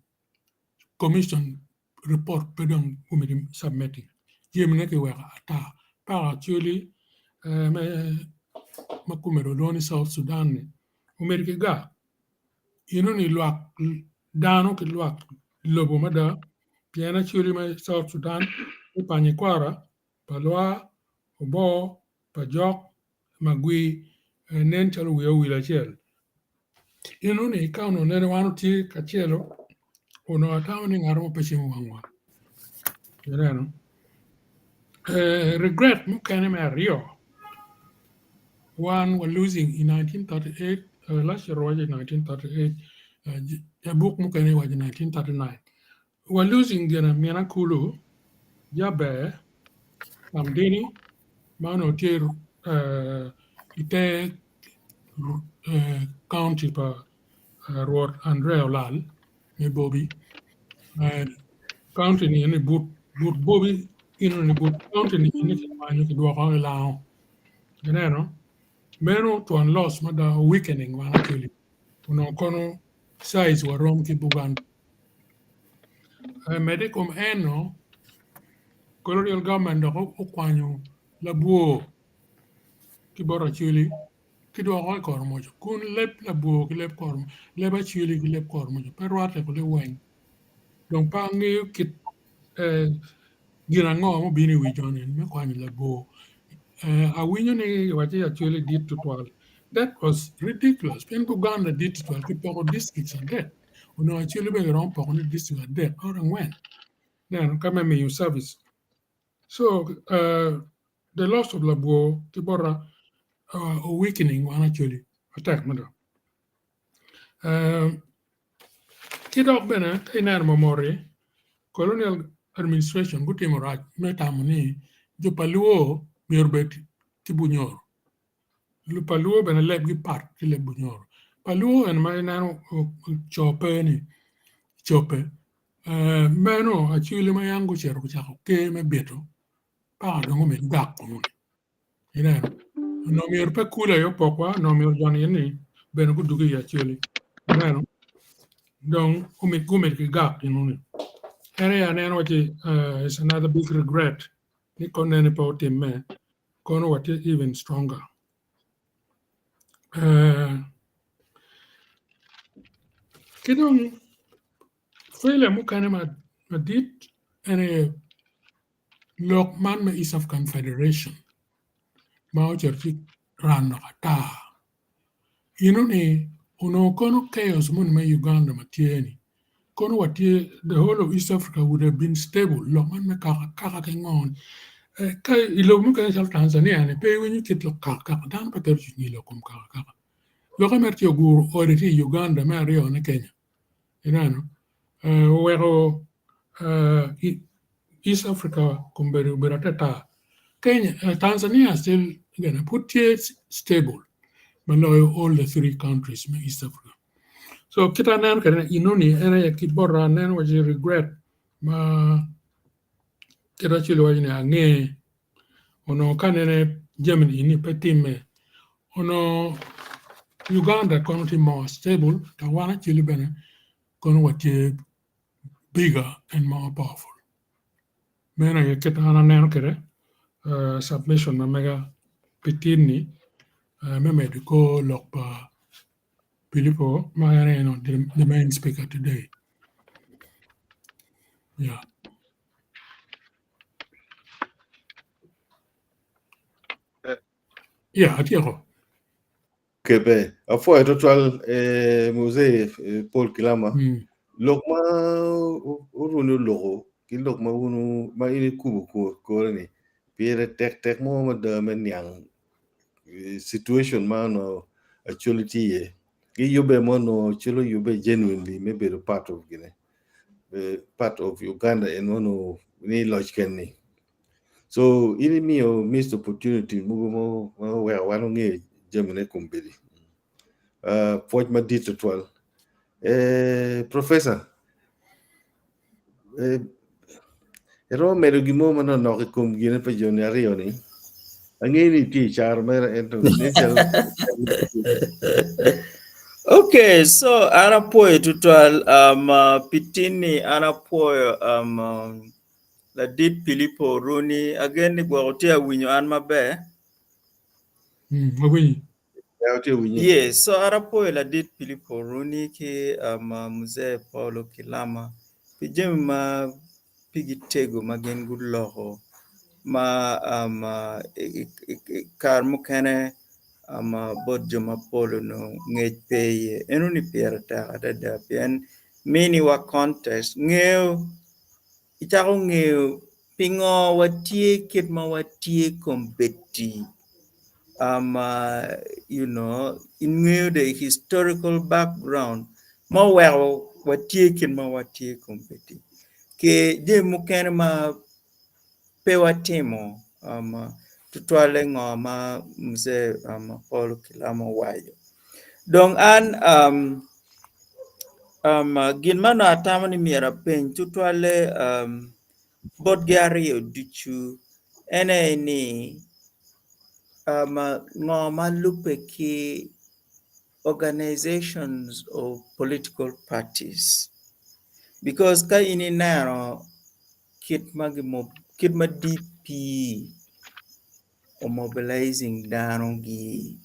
S5: commission report pe dong gumito submitting jamine kiweko ata paka actually ma kome dong lwongo ni South Sudan ni omedo ki gar eno ni lwak dano ki lwak lobo mada. Pien Acholi me South Sudan me Panyikwara, Palwar, Obor, Pajok, Magwi nen calo wiye owil acel. Eno-ni ka onongo nene wan watye kacelo, onongo atamo ni ngat mo pe cimo wangwa. Ineno? Regret mukene me aryo, wan wa losing in 1938, last year wawaco 1938, buk mukene waco 1939. Wa losing gine Mina Kulu, Jaber, Kamdini ma onongo tye i te county pa Rwot Andrea Olal me Bobi. County ni eni but Bobi eno ni but county ni eni kikwanyo kidwoko i Lango. Ineno? Meno twon loss mada weakening wan actually. Onongo kono size wa rom ki Buganda. Medo i kom eno, colonial government dok okwanyo labwor ki bot Acholi ki dwoko i Koromojo kun leb labwor ki leb Koromojo leb Acholi ki leb Koromojo pe rwatte kodi weng dong pe angeyo kit gin ango ma obino i wi jo-ni me kwanyo labwor awinyo ni kiwaco ni Acholi dit tutwal that was ridiculous pien Buganda dit tutwal kipoko districts adek onongo Acholi bene kiromo poko ni district adek or angwen neno ka me miyo service so the loss of labwor ki bota weakening wan Acholi matek mada ki dok bene ka ineno mamoti colonial administration gutimo rac me tamo ni jo pa luo myero obed ki bunyoro Pa luo bene lebgi pat ki leb bunyoro. Pa luo eni ma ineno co pe ni cobbe meno acwili ma yam gucito gucako ker me bito paka dong omito gak kunu ineno onongo myero pe kulu aye opokwa onongo myero jo ni bene gudugi i acwili ineno dong gumito ki gak enoni en aye aneno waci it's another big regret ni kono nene pe otimme kono watye even stronger. Ki dong failure mukene madit en aye lok man me East African Federation ma ocito ci rano ata. Eno ni onongo kono chaos moni me Uganda ma tye ni kono watye the whole of East Africa would have been stable lok man me kaka kaka ki ngo ni ka i lobo mukene calo Tanzania ni pe iwinyo kit lok kaka kaka dano pe keto cwinygi i lok kom kaka kaka lokke mere tye oguro ode tye i Uganda me aryo ne Kenya ineno oweko East Africa kombeddi obedo atata Kenya Tanzania still gine pud tye stable ma loyo all the three countries me East Africa so kit aneno kwede enoni en aye ki bota aneno waci regret ma kit acel waco ni ange onongo ka nene jami eni pe timme onongo Uganda kono tye more stable dok wan acel bene kono watye bigger and more powerful. Meno aye kit ma an aneno kwede submission ma mega pi tin-ni me medo i kor lok pa Pilipo ma en aye the main speaker today. Yeah. Yeah, atyeko.
S2: Okay, ber. Apwoyo twatwal eh, Muzee eh, Paul Kilama. Lok ma oruni oloko ki lok ma wunu ma in ikubo kore ni pire tek tek mo mada me niang eh, situation ma onongo Acholi tye iye. Ki yubbe ma onongo Acholi oyubbe genuinely me bedo part of gine eh, part of Uganda en ma onongo ni loc ken-ni. So in imiyo missed opportunity mogo ma oweko wan wangeyo jamine kombeddi. Uh, pwoc madit tutwal. Eh, professor, eh, iromo medo gin mo manok i kom gine pa joni aryo-ni? Angeyo ni itye i caro mere ento nen calo
S6: Okay, so an apwoyo tutwal um, pi tin-ni an apwoyo um, Ladit Pilipo Oruni agen ni gwok wutye ka winyo an maber.
S5: Awinyi.
S2: Ya, watye ka winyi.
S6: Yes, so an apwoyo Ladit Pilipo Oruni ki um, Muzee Paulo Kilama pi jami ma Pigi tego ma gin guloko ma um, i, i, i kare mukene um, bot jo mapol onongo ngec pe iye. Enoni pire tek adada pien miniwa context, ngeyo icako ngeyo pingo watye kit ma watye kombeddi um, you know, ingeyo the historical background ma oweko watye kit ma watye kombeddi. Ki jami mukene ma pe watimo um, tutwalle ngo ma mzee um, Paul Kilama owaco. Dong an um, um, gin ma onongo atamo ni myero apeny tutwalle um, botgi aryo ducu en aye ni um, ngo ma lubbe ki organizations of political parties because ka in ineno kit ma kit ma DP omobilizing dano gi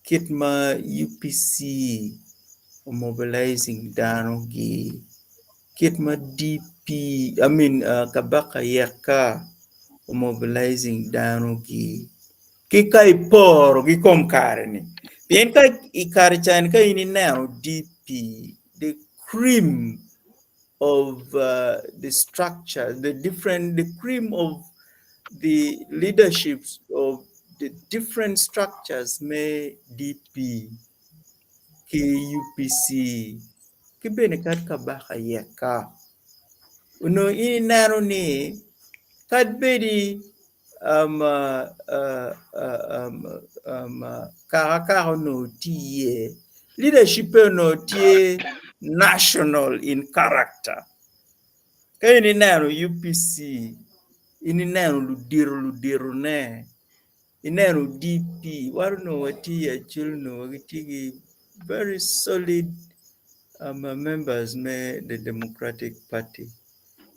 S6: kit ma UPC omobilizing dano gi kit ma DP I mean uh, Kabaka Yeka omobilizing dano gi ki ka iporo gi kom kare-ni. Pien ka i kare ca-ni ka in ineno DP, the cream of uh, the structure, the different, the cream of the leaderships of the different structures me DP ki UPC ki bene kadi Kabaka Yeka. Onongo in ineno ni kadi bedi um, uh, uh, um, um, uh, kaka kaka onongo tye iye leadership onongo tye national in character. Ka in ineno UPC, in ineno ludito luditone, ineno DP, wan onongo watye i acel onongo gitye ki very solid um, members me the Democratic Party,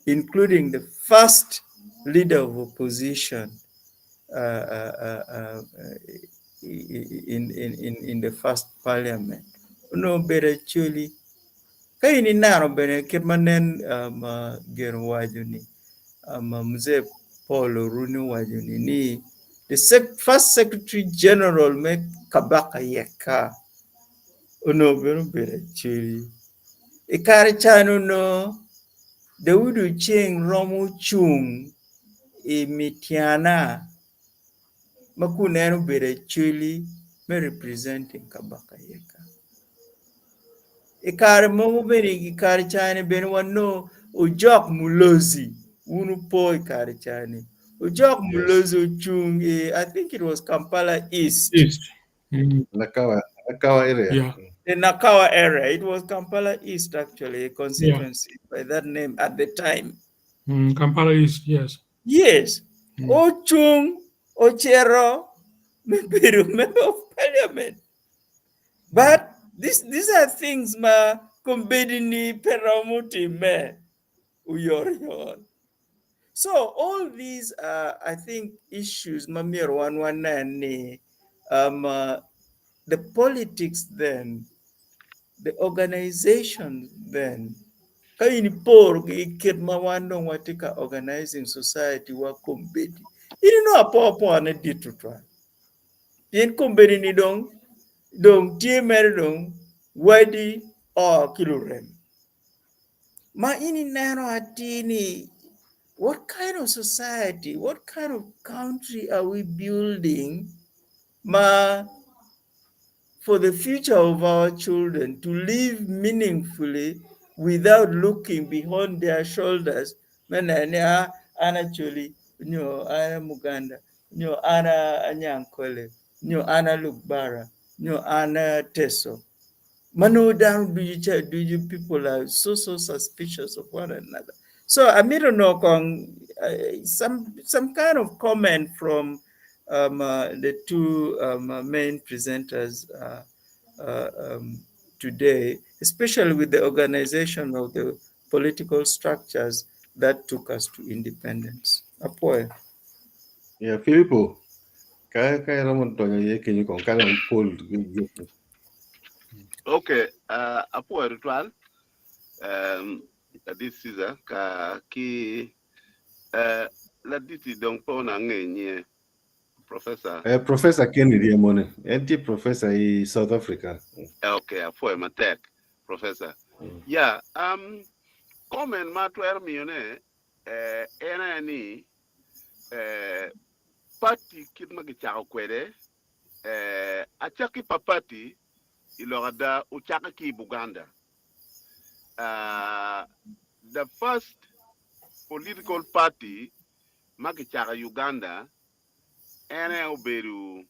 S6: including the first leader of opposition uh, uh, uh, uh, in, in, in, in the first parliament. Onongo obedo Acholi. Ka in ineno bene kit ma nen um, uh, gin owaco ni um, uh, Mzee Paul Oruni owaco ni ni the sec first secretary general me Kabaka Yeka onongo bene obedo Acholi. I kare can onongo Daudi Oceng romo cung i Mityana ma kun en obedo Acholi me representing Kabaka Yeka. I kare mogo bene i kare cani bene wanongo Ojok Mulozi wun wupo i kare cani Ojok Mulozi ocung i I think it was Kampala East.
S5: East.
S2: Nakawa, Nakawa area.
S5: Yeah.
S6: The Nakawa area. It was Kampala East actually, a constituency by that name at the time.
S5: Kampala East, yes.
S6: Yes. Ochung Ochero me bedo member of parliament. But this, these are things ma kombeddi ni pe romo timme oyotoyot. So all these are, I think, issues ma myero wan wanen ni um, the politics then, the organization then, ka in iporo ki kit ma wan dong watye ka organizing society wa kombeddi, in inongo apokapoka dit tutwal. Pien kombeddi ni dong, dong tye mere dong wadi o ki lurem. Ma in ineno atir ni what kind of society, what kind of country are we building ma for the future of our children to live meaningfully without looking behind their shoulders me neno ni ah, an Acholi nyo an a Muganda nyo an a Anyankole nyo an a Lugbara nyo an a Teso. Ma nongo dano ducu ca ducu people are so so suspicious of one another. So amito nongo kong some kind of comment from um, the two main presenters today, especially with the organization of the political structures that took us to independence. Apoyo.
S2: Yeah, Filippo, ka ka iromo donyo iye kenyo kong ka dong Paul.
S3: Okay, apoyo tutwal. Ladit Caesar ka ki eh, laditi dong pe onongo angeyo nyinge, Professor.
S2: Eh, Professor Kennedy emone. En tye professor i South Africa.
S3: Eh, okay, apwoyo matek, Professor. Yeah, um, comment ma atwero miyone eh, en aye ni eh, party kit ma kicako kwede eh, acakki pa party i lok ada ocakke ki i Buganda. Uh, the first political party ma kicako i Uganda en aye obedo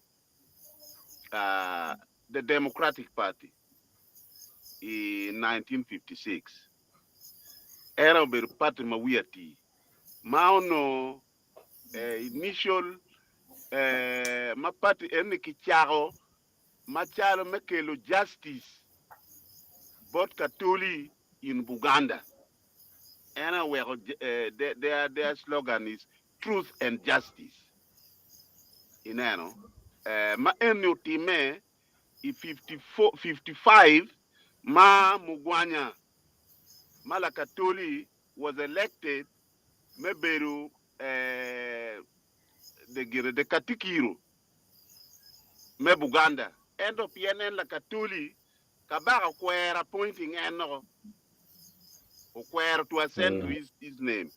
S3: uh, the Democratic Party i 1956. En aye obedo party ma wiye ati ma onongo eh, initial eh, ma party eni kicako macalo me kelo justice bot Katoli in Buganda. En aye oweko their, their slogan is truth and justice. Ineno? Eh, ma eni otime i 54, 55 ma Mugwanya ma Lakatoli was elected me bedo eh, the, gire, the Katikiro me Buganda. Ento pien en Lakatoli, Kabaka okwero appointing en noko. Okwero to assent to his, his name.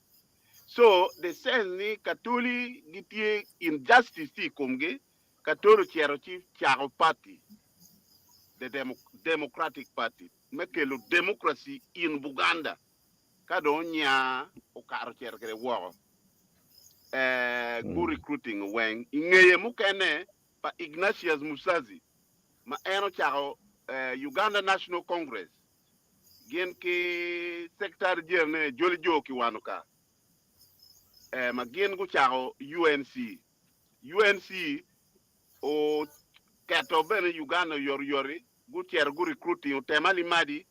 S3: So the sense ni Katoli gitye injustice tye i komgi, Katoli ocito ci cako party, the Demo, Democratic Party, me kelo democracy in Buganda. Ka dong onya okato ocito kwede woko. Eh, gu recruiting weng. I ngeye mukene pa Ignatius Musazi ma en ocako eh, Uganda National Congress gin ki Secretary General ne Joli Joe Kiwanuka eh, ma gin gucako UNC. UNC oketo bene Uganda oyotoyoti, gucito gu recruiting Otema Limadi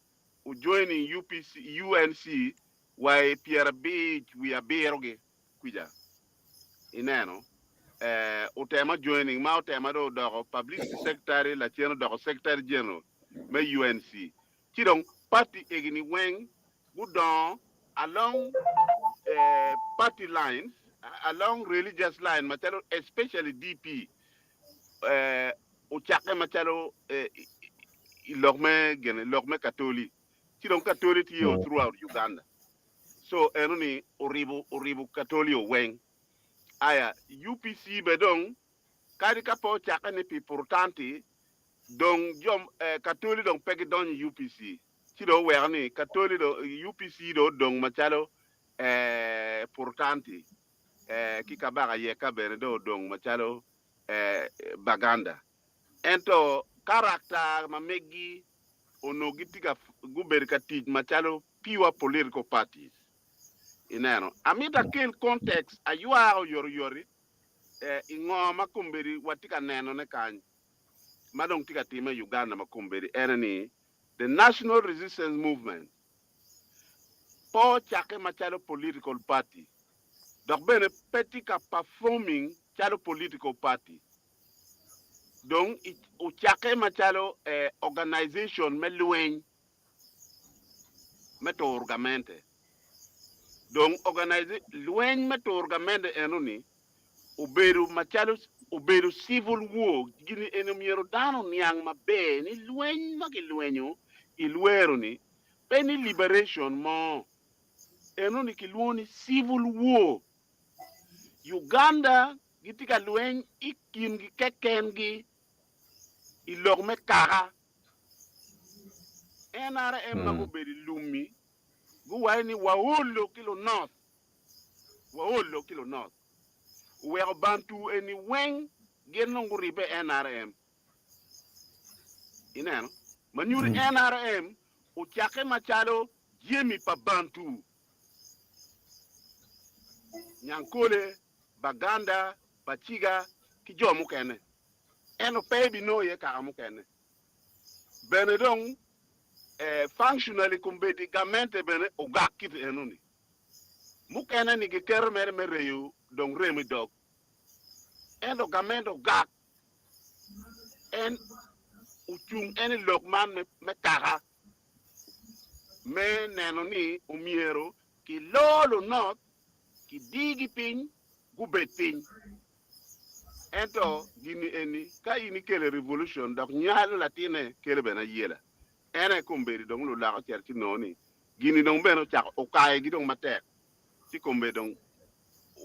S3: ojoining UPC, UNC wa i 57 gi kwica. Ineno? Eh, Otema joining ma Otema dong odoko publicity secretary lacen odoko secretary general me UNC. Ci dong party egini weng gudongo along eh, party lines, along religious line macalo especially DP eh, ocakke macalo eh, i lok me gene, lok me Katoli. Ci dong Katoli tye o throughout Uganda. So eno ni oribo oribo Katoli oweng. Aya UPC be dong kadi ka pe ocakke ni pi Purutanti dong jo eh, Katoli dong pe gidonyo i UPC. Ci dong oweko ni Katoli dong UPC dong odong macalo eh, Purutanti eh, ki Kabaka Yeka bene dong odong macalo eh, Baganda. Ento karakta ma megi onongo gitye ka gubedo ka tic macalo pure political parties. Ineno? Amito akel context aywa oyotoyoti eh, i ngo ma kombeddi watye ka nenone kany ma dong tye ka time i Uganda ma kombeddi ene ni the National Resistance Movement pe ocakke macalo political party dok bene pe tye ka performing calo political party. Dong ocakke macalo eh, organization me lweny me turo gamente. Dong organize lweny me turo gamente eno-ni obedo macalo obedo civil war. Gini eni myero dano oniang maber ni lweny ma gilwenyo i lwero-ni pe ni liberation mo. Eno-ni kilwongo ni civil war. Uganda gitye ka lweny i kingi kekengi i lok me kaka. NRM ma gubedo i lum-mi guwaco ni waolo ki lunoth, waolo ki lunoth. Oweko Bantu eni weng gin dong guribbe i NRM. Ineno? Ma nyuto NRM ocakke macalo jami pa Bantu. Nyankole, Baganda, Baciga ki jo mukene. Ento pe ibinongo iye kaka mukene. Bene dong functionally kombeddi gamente bene ogak kit enoni. Mukene ni giketo mere me reyo dong remo i dog. Ento gamente ogak en ocung en i lok man me kaka. me neno ni omyero kiloo lunot, kidigi piny, gubed piny. Ento gin-ni eni, ka in ikelo revolution dok nywalo latinne kelo bene ayela. En aye kombeddi dong lulok ocito ci nongo ni gin-ni dong bene ocako okayogi dong matek ci kombeddi dong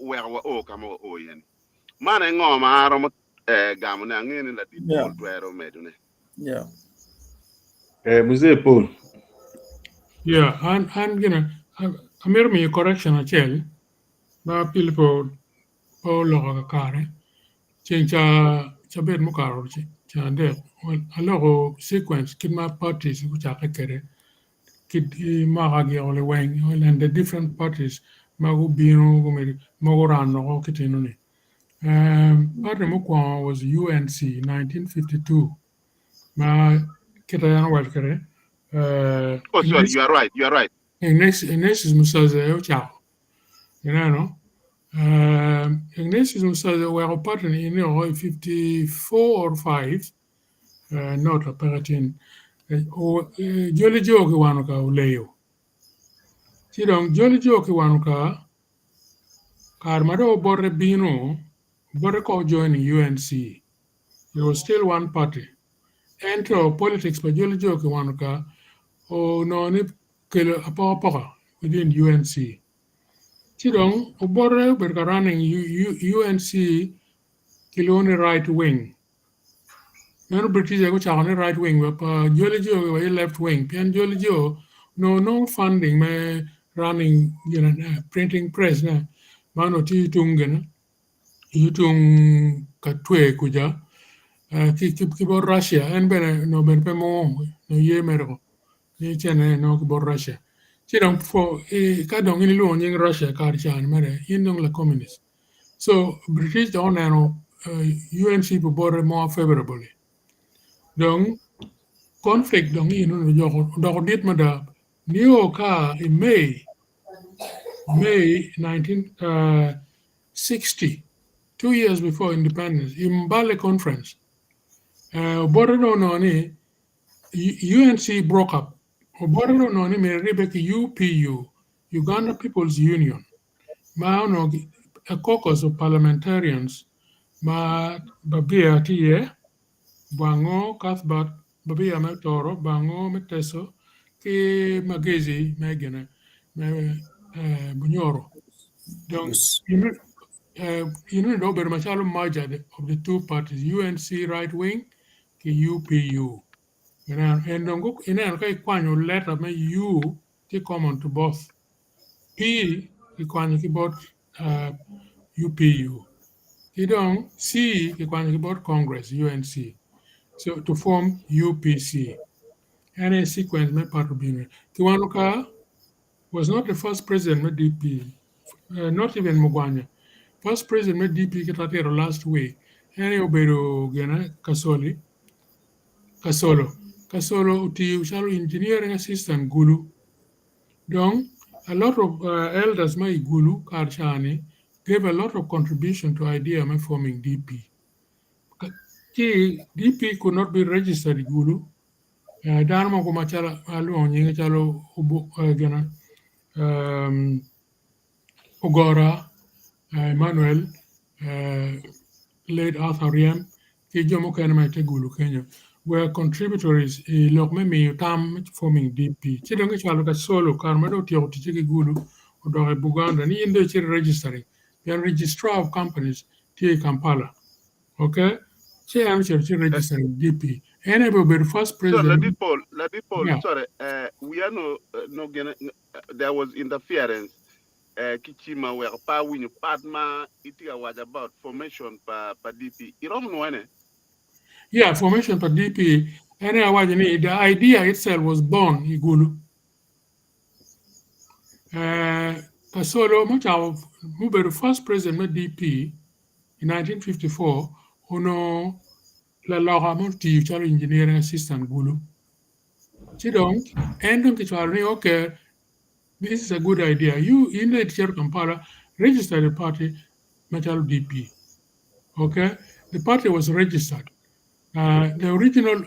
S3: oweko wao ka ma wao iye-ni. Man aye ngo ma aromo gamone, angeyo ni ladit Paul twero medone.
S6: Yeah.
S2: Mzee Paul.
S5: Yeah, an an gine amito miyo correction acel ma Pilipo pe oloko kakare. Ceng ca cabit mukato ceng adek aloko sequence kit ma parties gucakke kwede ki mwaka giko liweng and the different parties ma gubino ma guran woko ki tino ni. Party mukwongo was UNC 1952 ma kite en owaco kwede
S3: Oh, sorry, you are right, you are right.
S5: Ignatius Musazi aye ocako. Ineno? Ignatius Musazi oweko party ni eni oko i 54 or 5 not apeke tin. Joli Jo Kiwanuka oleyo. Ci dong Joli Jo Kiwanuka kare ma dong obote bino, obote ko join UNC. It was still one party. Ento politics pa Joli Jo Kiwanuka onongo ni kelo apokapoka within UNC. Ci dong obote obedo ka running UNC kilwongo ni right wing. Meno British aye gucako ni right wing wek pa Joli Jo wa left wing pien Joli Jo onongo nongo funding me running gine printing press ne ma onongo tye tung gine tung Katwe kuca ki bot Russia en bene onongo bene pe mungo onongo ye mere ko ni cene nongo ki bot Russia ci dong ka dong in ilwongo nying Russia kare ca ni mere in dong la communist so British dong oneno UNC pi bote more favorably dong conflict dong eno odoko dit mada nio ka i May May 1960 2 years before independence i Mbale conference obote dong onongo ni UNC broke up. Obote dong onongo ni myero eribbe ki UPU, Uganda People's Union, ma onongo a caucus of parliamentarians ma Babia tye iye, Bwango Cuthbert, Babia me Toro, Bwango me Teso, ki Magezi me gine me Bunyoro. Dong eno ni dong obedo macalo merger of the two parties, UNC right wing ki UPU. Ineno, and dong ineno ka ikwanyo letter me U tye common to both. P kikwanyo ki bot UPU. Ki dong C kikwanyo ki bot Congress, UNC. So to form UPC. En aye sequence me part obino. Kiwanuka was not the first president me DP, not even Mugwanya. First president me DP kita tito last week, en aye obedo gine Kasoli, Kasolo. Kasolo otiyo calo engineering assistant Gulu. Dong a lot of elders ma i Gulu kare ca-ni gave a lot of contribution to idea me forming DP. Ci DP could not be registered i Gulu. Dano mogo macalo alwongo nyinge calo gine Ogora, Emmanuel, late Arthur Ryem ki jo mukene ma ite Gulu kenyo were contributories i lok me miyo tam me forming DP. Ci dong kicwalo Kasolo kare ma dong otyeko ticce ki Gulu odok i Buganda ni in dong icit i registering pien registrar of companies tye i Kampala. Okay? Ci en ocito ci registering DP. En aye obedo first
S3: So
S5: president.
S3: Ladit Paul, Ladit Paul,
S5: Yeah.
S3: sorry, we are no no gine, there was interference ki cima weko pa awinyo part ma itye ka waco about formation pa pa DP. Iromo nwoyone?
S5: Yeah, formation pa DP. En aye awaco ni the idea itself was born i Gulu. Kasolo mucako mubedo first president me DP i 1954 onongo laloka ma otiyo calo engineering assistant Gulu. Ci dong en dong kicwalo ni okay this is a good idea you in dong icito Kampala register the party macalo DP. Okay, the party was registered. The original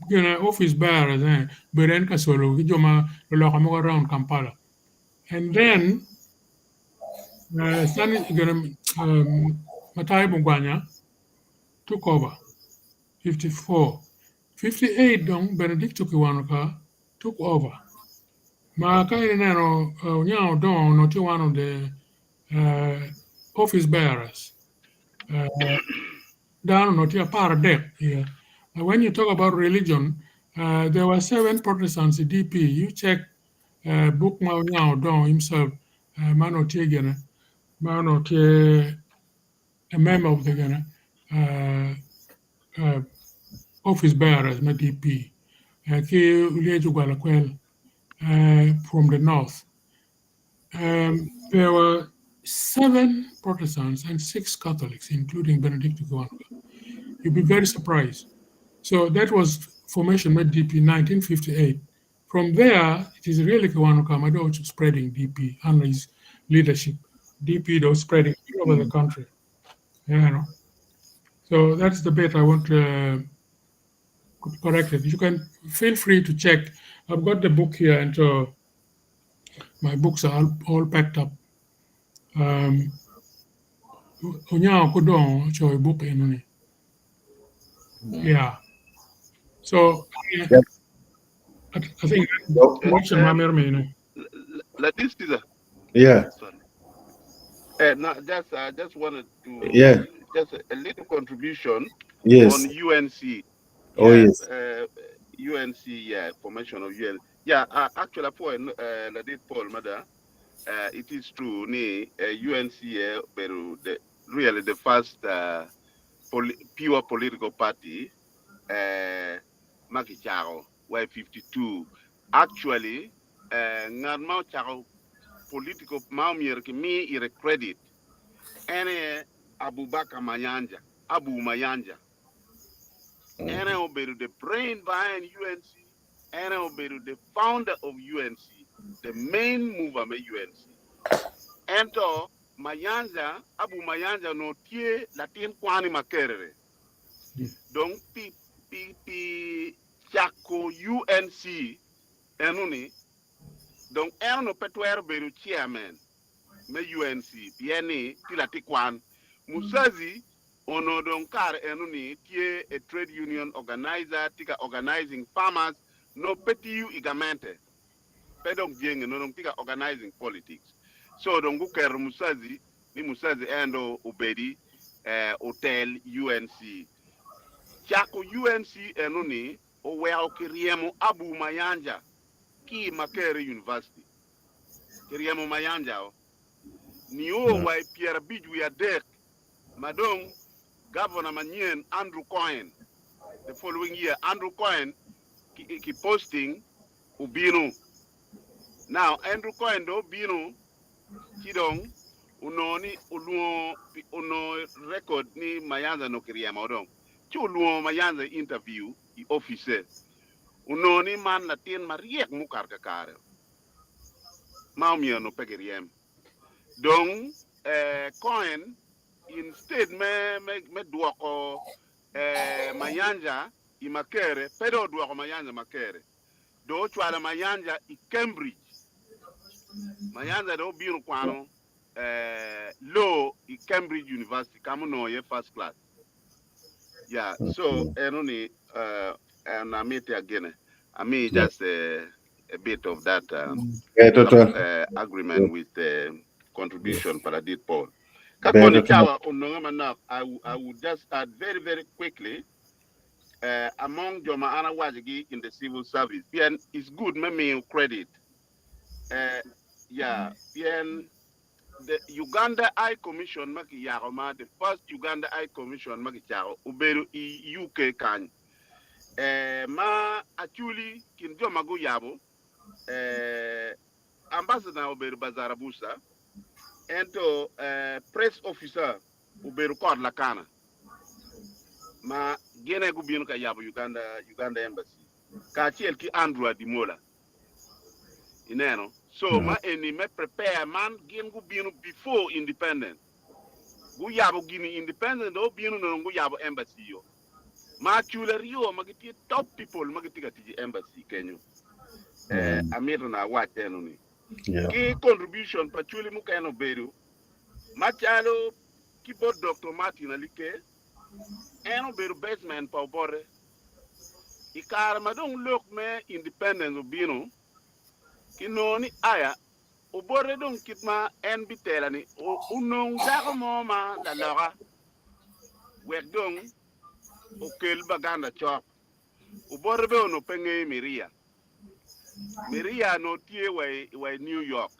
S5: Gine office bearers eh, bedo en Kasolo ki jo ma luloka mogo around Kampala. And then Stanley gine Matayo Mugwanya took over 54. 58 dong Benedicto Kiwanuka took over. Ma ka in ineno Onyango Odongo onongo tye one of the office bearers. Dano onongo tye 13 here. When you talk about religion, there were 7 Protestants i DP. You check book ma Onyango Odongo himself ma onongo tye gine, ma onongo tye a member of the gine, office bearers me DP ki Olyec Ogwalakwel from the north. There were 7 Protestants and 6 Catholics, including Benedicto Kiwanuka. You'd be very surprised. So that was formation of DP 1958. From there, it is really Kiwanuka Madoch spreading DP under his leadership. DP though spreading all over the country. You know. So that's the bit I want to correct it. You can feel free to check. I've got the book here, and my books are all packed up. Onyango Kodong ocoyo book enoni. Yeah. So I think correction ma mito mine.
S3: Ladit Caesar.
S2: Yeah.
S3: Sorry. No, just I just wanted to just a little contribution on UNC.
S2: Oh
S3: Yeah,
S2: yes.
S3: UNC, yeah, formation of UN. Yeah, actually, for Ladit Paul Mada, it is true. Ni UNC, Beru, the really the first pure political party, ma kicako wa 52. Actually, ngat ma ocako political ma omyero kimi ire credit en aye Abubakar Mayanja, Abu Mayanja. En aye obedo the brain behind UNC, en aye obedo the founder of UNC, the main mover me UNC. Ento Mayanja, Abu Mayanja onongo tye latin kwan i Makerere. Dong pi pi pi cako UNC enoni, dong en onongo pe twero bedo chairman me UNC pien ni tye latin kwan. Musazi onongo dong kare enoni tye a trade union organizer, tye ka organizing farmers, nongo pe tiyo i gamente, pe dong jenge, nongo dong tye ka organizing politics. So dong guketo Musazi ni Musazi en dong obedi otel UNC. Cako UNC enoni oweko kiryemo Abu Mayanja ki i Makerere University. Kiryemo Mayanja o nio wa i 53 ma dong Governor manyen Andrew Cohen the following year Andrew Cohen ki posting obino. Now Andrew Cohen dong obino ci dong onongo ni olwongo onongo record ni Mayanja onongo kiryemo dong ci olwongo Mayanja i interview i office onongo ni man latin maryek mukato kakare ma omyero onongo pe kiryem dong Cohen instead me me dwoko Mayanja i Makerere pe dong odwoko Mayanja Makerere dong ocwalo Mayanja i Cambridge. Mayanja dong obino kwano law i Cambridge University ka ma onongo iye first class. Yeah, so eno ni en amiti agene. Ami just a bit of that agreement with the contribution pa ladit Paul. Ka koni cawa ononge manok, I would just add very very quickly among jo ma an awacogi in the civil service pien it's good me miyo credit yeah pien the Uganda High Commission ma kiyako ma the first Uganda High Commission ma kicako obedo i UK kany ma actually kin jo ma guyabo ambassador obedo Bazarabusa ento press officer obedo Kot Lakana ma gin aye gubino ka yabo Uganda Uganda Embassy kacel ki Andrew Adimola ineno so ma eni me prepare man gin gubino before independence guyabo gini independence dong obino nongo guyabo embassy yo. Ma Acholi aryo ma gitye top people ma gitye ka tic i embassy kenyo. Eh, amito na awac eno ni. Ki contribution pa Acholi mukene obedo macalo ki bot Doctor Martin Alike, en obedo best man pa Obote. I kare ma dong lok me independence obino, kinongo ni aya Obote dong kit ma en bitela ni onong dako mo ma laloka wek dong okel Baganda cok. Obote bene onongo pe ngeyo Miria. Miria onongo tye wa i New York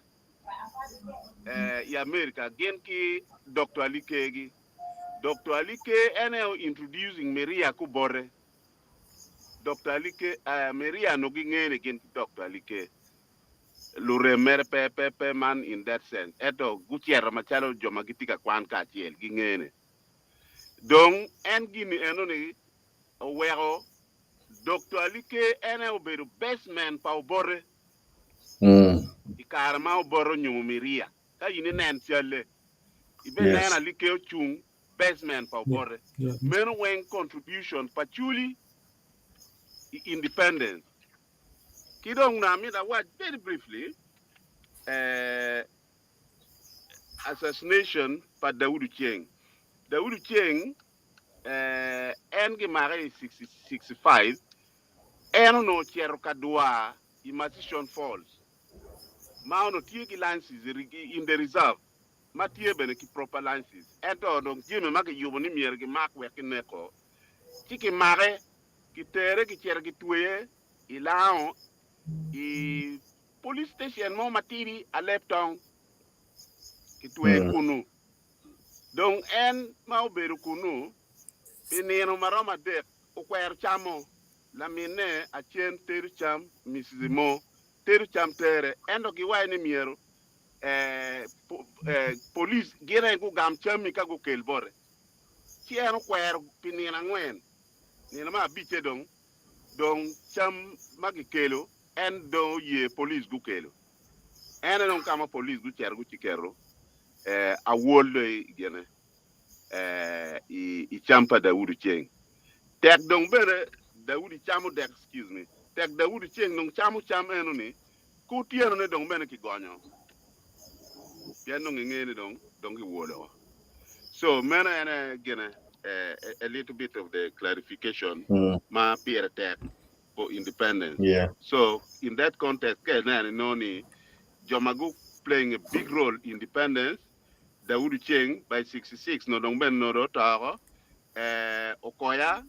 S3: i America gin ki Doctor Alike gi. Doctor Alike en aye o introducing Miria ki Obote. Doctor Alike, Miria onongo gingene gin ki Doctor Alike. Lurem mere pe pe pe man in that sense ento gucito macalo jo ma gitye ka kwan kacel gingene. Dong en gini eno ni oweko Doctor Alike en aye obedo best man pa Obote i kare ma Obote onyomo Miria. Ka in inen calle ibe neno Alike ocung best man pa Obote. Meno weng contribution pa Acholi i independence. Ki dong na amito awac very briefly assassination pa Daudi Oceng. Daudi Oceng en gimake i 65, en onongo ocito ka dwar i Murchison Falls ma onongo tye ki licenses in the reserve ma tye bene ki proper licenses ento dong jami ma kiyubo ni myero gimak wek kineko ci kimake Kitere kicito kitweye i lango i police station mo matidi aleb tong kitweye kunu. Dong en ma obedo kunu pi nino ma romo adek okwero camo. Laminne acen tedo cam Mrs. Mo tedo cam tere ento giwaco ni myero police gin aye gugam cammi ka gukel bote. Ci en okwero pi nino angwen. Nino me abicce dong, dong cam ma kikelo en dong oye police gukelo. En aye dong ka ma police gucito guciketo awol dong i gine i cam pa Daudi ceng. Tek dong bene Daudi camo dek, excuse me, tek Daudi ceng dong camo cam eno ni, ki otyeno ne dong bene kigonyo pien dong inge ni dong dong kiwolo. So meno en aye gine a little bit of the clarification ma pire tek for independence. So in that context ka ineno inongo ni jo ma gu playing a big role in independence Daudi Ceng by 66 nongo dong bene nongo dong oto oko, Okoya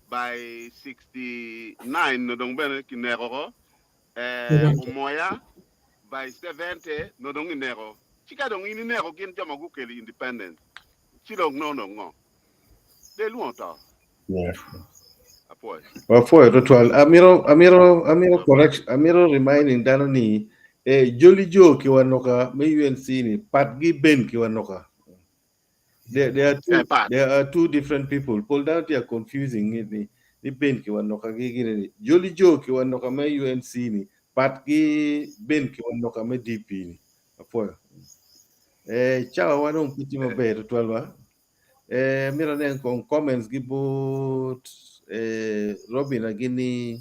S3: by 69 nongo dong bene kineko oko, Omoya by 70 nongo dong ineko. Ci ka dong in ineko gin jo ma gukelo independence ci dong nongo dong ngo? Del lwongo to. Apwoyo.
S2: Wapwoyo twatwal. Amito amito amito correction amito reminding dano ni eh, Joli Jo Kiwanuka me UNC ni pat gi Ben Kiwanuka. There, there are two,
S3: Eh, pat.
S2: there are two different people. Pol dano tye confusing ni ni ni Ben Kiwanuka gi gine ni Joli Jo Kiwanuka me UNC ni pat gi Ben Kiwanuka me DP ni. Apwoyo. Eh, cawa wa dong pe tye maber tutwal ba. Eh, mito anen kong comments gi bot eh, Robin agini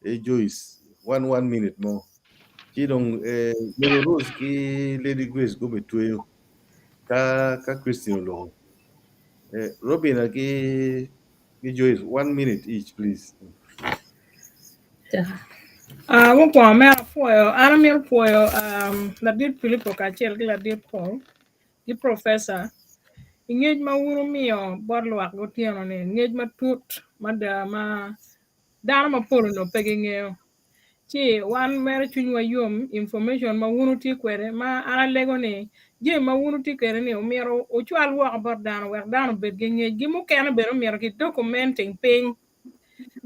S2: eh, Joyce. One minute mo. Ci dong eh, Lady Rose ki Lady Grace gube tweyo ka Christine oloko. Eh, Robin ki Joyce, 1 minute each, please.
S4: Ah, mukwongo mere apwoyo an amito pwoyo ladit Pilipo kacel ki ladit Paul ki professor i ngec ma wun wumiyo bot lwak gutyeno ni ngec matut mada ma dano mapol onongo pe gingeyo ci wan mere cwinywa yom information ma wun wutye kwede ma an alego ni jami ma wun wutye kwede ni omyero wucwal woko bot dano wek dano obed ki ngec gi mukene bene omyero ki documenting piny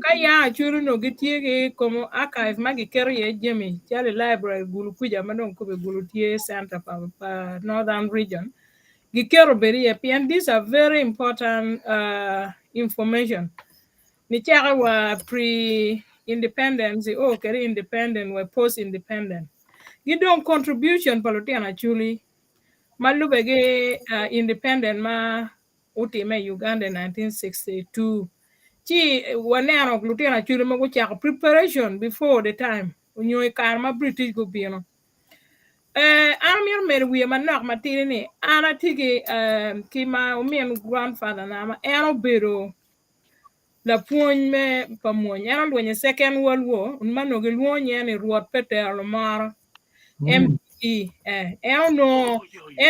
S4: ka ya Acholi onongo gitye ki komo archive ma giketo iye jami calo i library Gulu kuca ma dong kome Gulu tye center pa Northern region giketo bed iye pien these are very important information nicake wa pre independence o kede independent wa post independent gi dong contribution pa lutino Acholi ma lube gi independent ma utime i Uganda i 1962. Ci waneno lutino Acholi ma gucako preparation before the time onyo i kare ma British gubino. Eh, an amito medo wiye manok matidi ni an atye ki eh, ki ma omin grandfather na ma en obedo lapwony me pa mwony. En olwenyo i Second World War ma onongo gilwongo nyinge ni Rwot Petero Lumoro. MBE. Eh, en onongo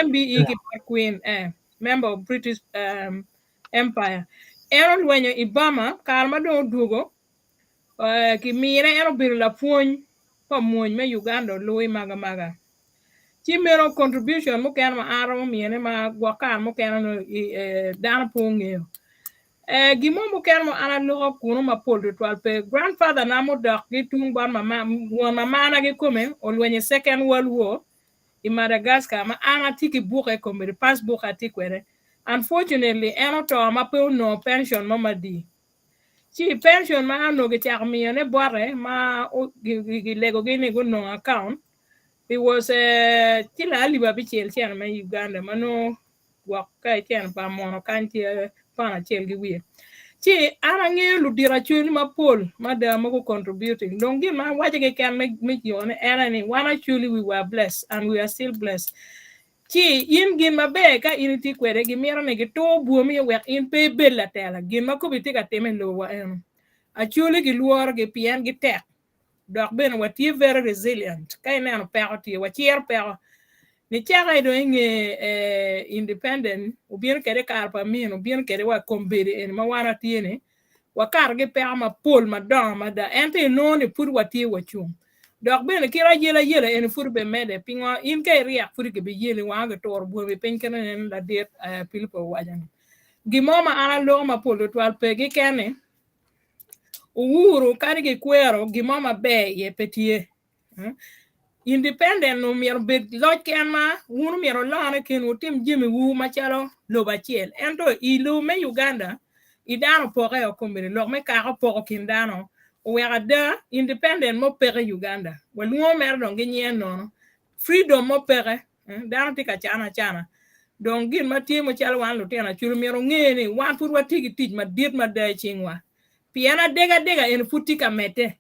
S4: MBE ki bot Queen, eh, member of British um, Empire. En olwenyo i Burma, kare ma dong odwogo, eh, kimine en obedo lapwony pa mwony me Uganda oluwi magamaga. Ci meno contribution mukene ma an aromo miyone ma gwok kare mukene nongo eh, dano pe ongeyo. Eh, gin mo mukene ma an aloko kunu mapol tutwal pe. Grandfather na mudok ki tung bot mama, won mamana kikome olwenyo i Second World War i Madagascar ma an atye ki buke komedi, passbook atye kwede. Unfortunately, en oto ma pe onongo pension mo madii. Ci pension ma onongo gicako miyone bote ma gilegogi ni gunong account, it was eh, ciling alip abicel cene me Uganda ma nongo gwok ka iceno pa muno kany tye pound acel ki wiye. Ci an angeyo ludito Acholi mapol mada ma gu contributing. Dong gin ma awaco keken me me yone en aye ni wan Acholi we were blessed and we are still blessed. Ci in gin maber ka in itye kwede gimito ni gitur bwomi wek in pe ibed latela. Gin ma kobi tye ka time i lobo wa eno. Acholi gilworogi pien gitek. Dok bene watye very resilient. Ka ineno peko tye, waciro peko. Nicaka dong inge eh, independent, obino kede kare pa Amin, obino kede wa kombeddi eni ma wan watye ni, wakato ki peko mapol madongo mada. Ento inongo ni pud watye wacung. Dok bene kit ayela ayela eni pud obimedde. Pingo in ka iryek pud kibiyeli wanga gituro bwomi piny kit nen ladit eh, Pilipo owaco ni. Gin mo ma an aloko mapol tutwal pe keken ni, Uhuru kadi gikwero gin mo maber iye pe tye. Independent omyero obed loc ken ma wun omyero wulone kin wutim jamiwu macalo lobo acel. Ento i lobo me Uganda i dano opoke o kombeddi lok me kaka opoko kin dano oweko ada independent mo peke i Uganda. Walwongo mere dong ginyinge nono. Freedom mo peke. Dano tye ka cano acana. Dong gin ma tye macalo wan lutino Acholi myero onge ni wan pud watye ki tic madit mada i cingwa. Pien adegadega eni pud tye ka medde.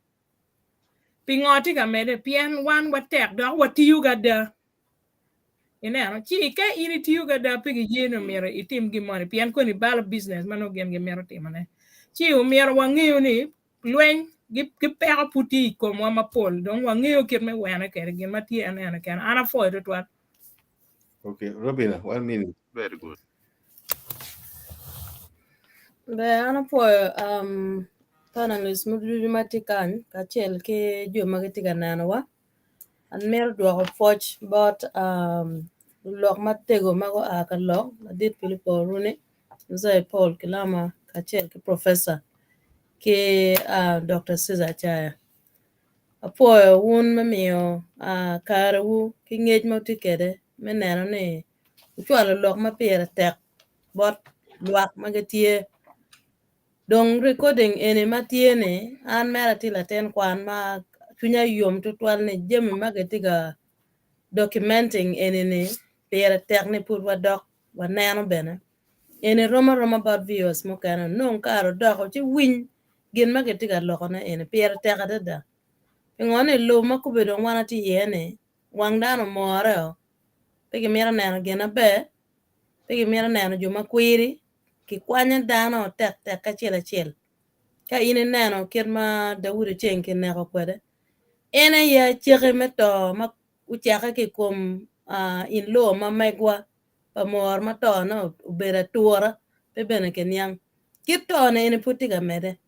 S4: Pingo tye ka medde? Pien wan watek dok watiyo ki ada. Ineno? Ci ka in itiyo ki ada pe giye ni myero itim gin moni pien koni ibalo business ma nongo gin gimito timone. Ci omyero wangeyo ni lweny ki peko pud tye i komwa mapol dong wangeyo kit me wene kwede gin ma tye en ene kene. An apwoyo tutwal.
S2: Okay, Robina, one minute.
S3: Very good.
S7: Ber an apwoyo um, panelists ducu ma tye kany kacel ki jo ma gitye ka nenowa. An mito dwoko pwoc bot um, lulok matego ma gua ka lok ladit Pilipo Oruni, Mzee Paul Kilama kacel ki Professor ki uh, Dr. Cesar Acaya. Apwoyo wun me miyo uh, karewu ki ngec ma wutye kwede me neno ni wucwalo lok ma pire tek bot lwak ma gitye. Dong recording eni ma tye ni an mere atye latin kwan ma cwinya yom tutwal ni jami ma gitye ka documenting eni ni pire tek ni pud wadok waneno bene. Eni rom aroma bot viewers mukene nong kare odoko ci winy gin ma gitye ka lokone eni pire tek adada. Pingo ni lobo ma kobbe dong wan atye iye ni wang dano omore o pe gimito neno gin maber pe gimito neno jo ma kwiri kikwanyo dano tek tek acel acel. Ka in ineno kit ma Daudi Oceng kineko kwede en aye acaki me to ma ocake ki i kom uh, in law ma megwa pa mor ma tone obedo atura pe bene kiniang. Kit tone eni pud tye ka medde.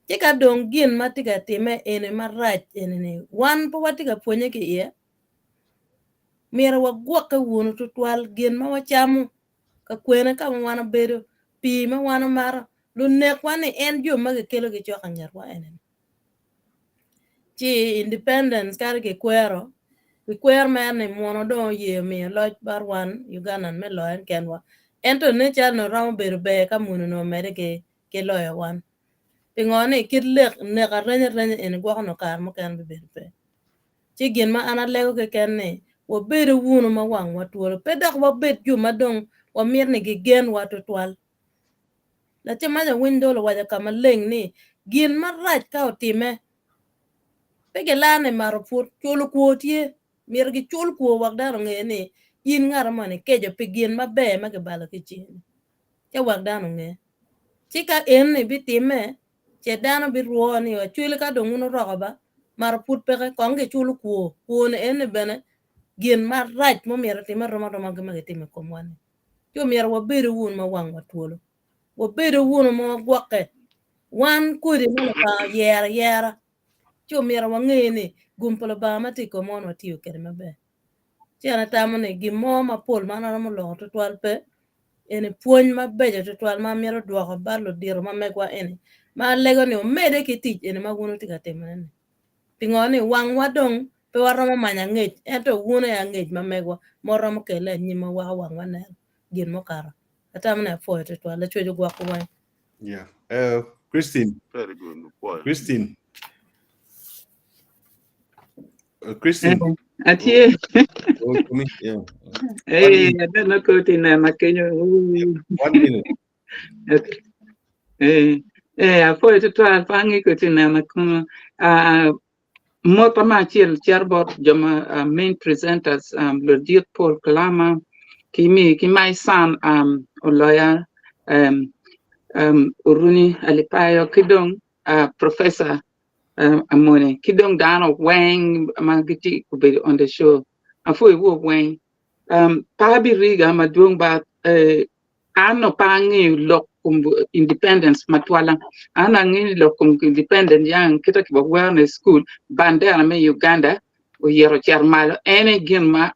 S7: Ci ka dong gin ma tye ka time eni marac eni ni wan pe watye ka pwonye ki iye, myero wagwokke wunu tutwal gin ma wacamo ka kwene ka ma wan obedo, pii ma wan omato, lunekwa ni en jo ma gikelo gicok i ngetwa eni. Ci independence kadi kikwero, kikwero mere ni muno dong oye omiyo loc bot wan Ugandan me loyo kenwa. Ento nen calo onongo romo bedo ber ka muno onongo omedde ki, ki loyo wan. Pingo ni kit lek nek arenya arenya eni gwoko nongo kare mukene bibedo pe. Ci gin ma an alego keken ni wabedo wunu ma wangwa twolo, pe dok wabed jo ma dong wamito ni gigenwa tutwal. Lacen maca winy dol owaco ka maleng ni gin marac ka otime pe gilane mato put, culo kwor tye. Myero gicul kwor wek dano onge ni in ngat moni ikeco pi gin maber ma kibalo ki i cingi. Ci wek dano onge. Ci ka enoni bitimme, ce dano birwo ni acwele ka dong wun wuroko ba, mato pud peke, kong giculo kwor. Kwor-ni enoni bene gin marac ma myero otime rom aroma ki ma gitimo i komwa-ni. Ci omyero wabedu wunu ma wangwa twolo, wabedu wunu ma wagwokke. Wan kodi ma Lubanga oyero ayera, ci omyero wange ni gum pa Lubanga ma tye i komwa ni watiyo kwede maber. Ci an atamo ni gin mo mapol ma an aromo loko tutwal pe, eni pwony mabeco tutwal ma amito dwoko bot ludito ma megwa eni ma alego ni wumedde ki tic eni ma wun wutye ka timone-ni. Pingo ni wangwa dong pe waromo manyo angec ento wun aye angec ma megwa ma wuromo kele anyimwa weko wangwa neno gin mukato. Atamo ni apwoyo tutwal. Lacwec ogwoko weng.
S2: Yeah. Uh, Christine.
S3: Very good. Apwoyo.
S2: Christine. Christine.
S8: Atye.
S2: Oh, oh, me, yeah.
S8: Eh, adeno koti nena kenyo.
S2: One minute.
S8: Okay. Eh, eh, apwoyo tutwal pe ange koti nena kunu. Ah, mot ma acel cito bot jo ma uh, main presenters um, Lodit Paul Kalama ki mi ki my son um, Oloya um, um, Oruni Alipayo ki dong uh, Professor uh, Amone ki dong dano weng ma gitye obedo on the show. Apwoyo woo weng. Um, pe abiriga madwong ba eh, An onongo pe angeyo lok kom independence matwala. An angeyo lok kom independence yang kita ki wawero i school bandera me Uganda oyito ocito malo en aye gin ma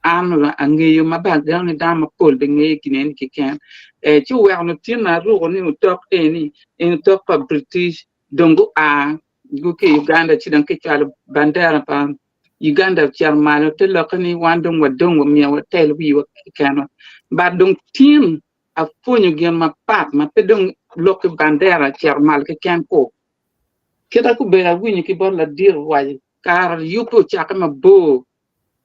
S8: an onongo angeyo ma bene ageno ni dano mapol bene ngeyo gin eni keken. Eh, ci oweko onongo tin aruko ni otok eni en otok pa British dong gua ki i Uganda ci dong kicwalo bandera pa Uganda ocito malo te lokke ni wan dong wadong myero watel wiwa kekenwa. But dong tin apwonyo gin mapat ma pe dong lok ki bandera cito malo keken ko. Kita gubedo awinyo ki bot ladit owaco kara yubbe ocakke mabor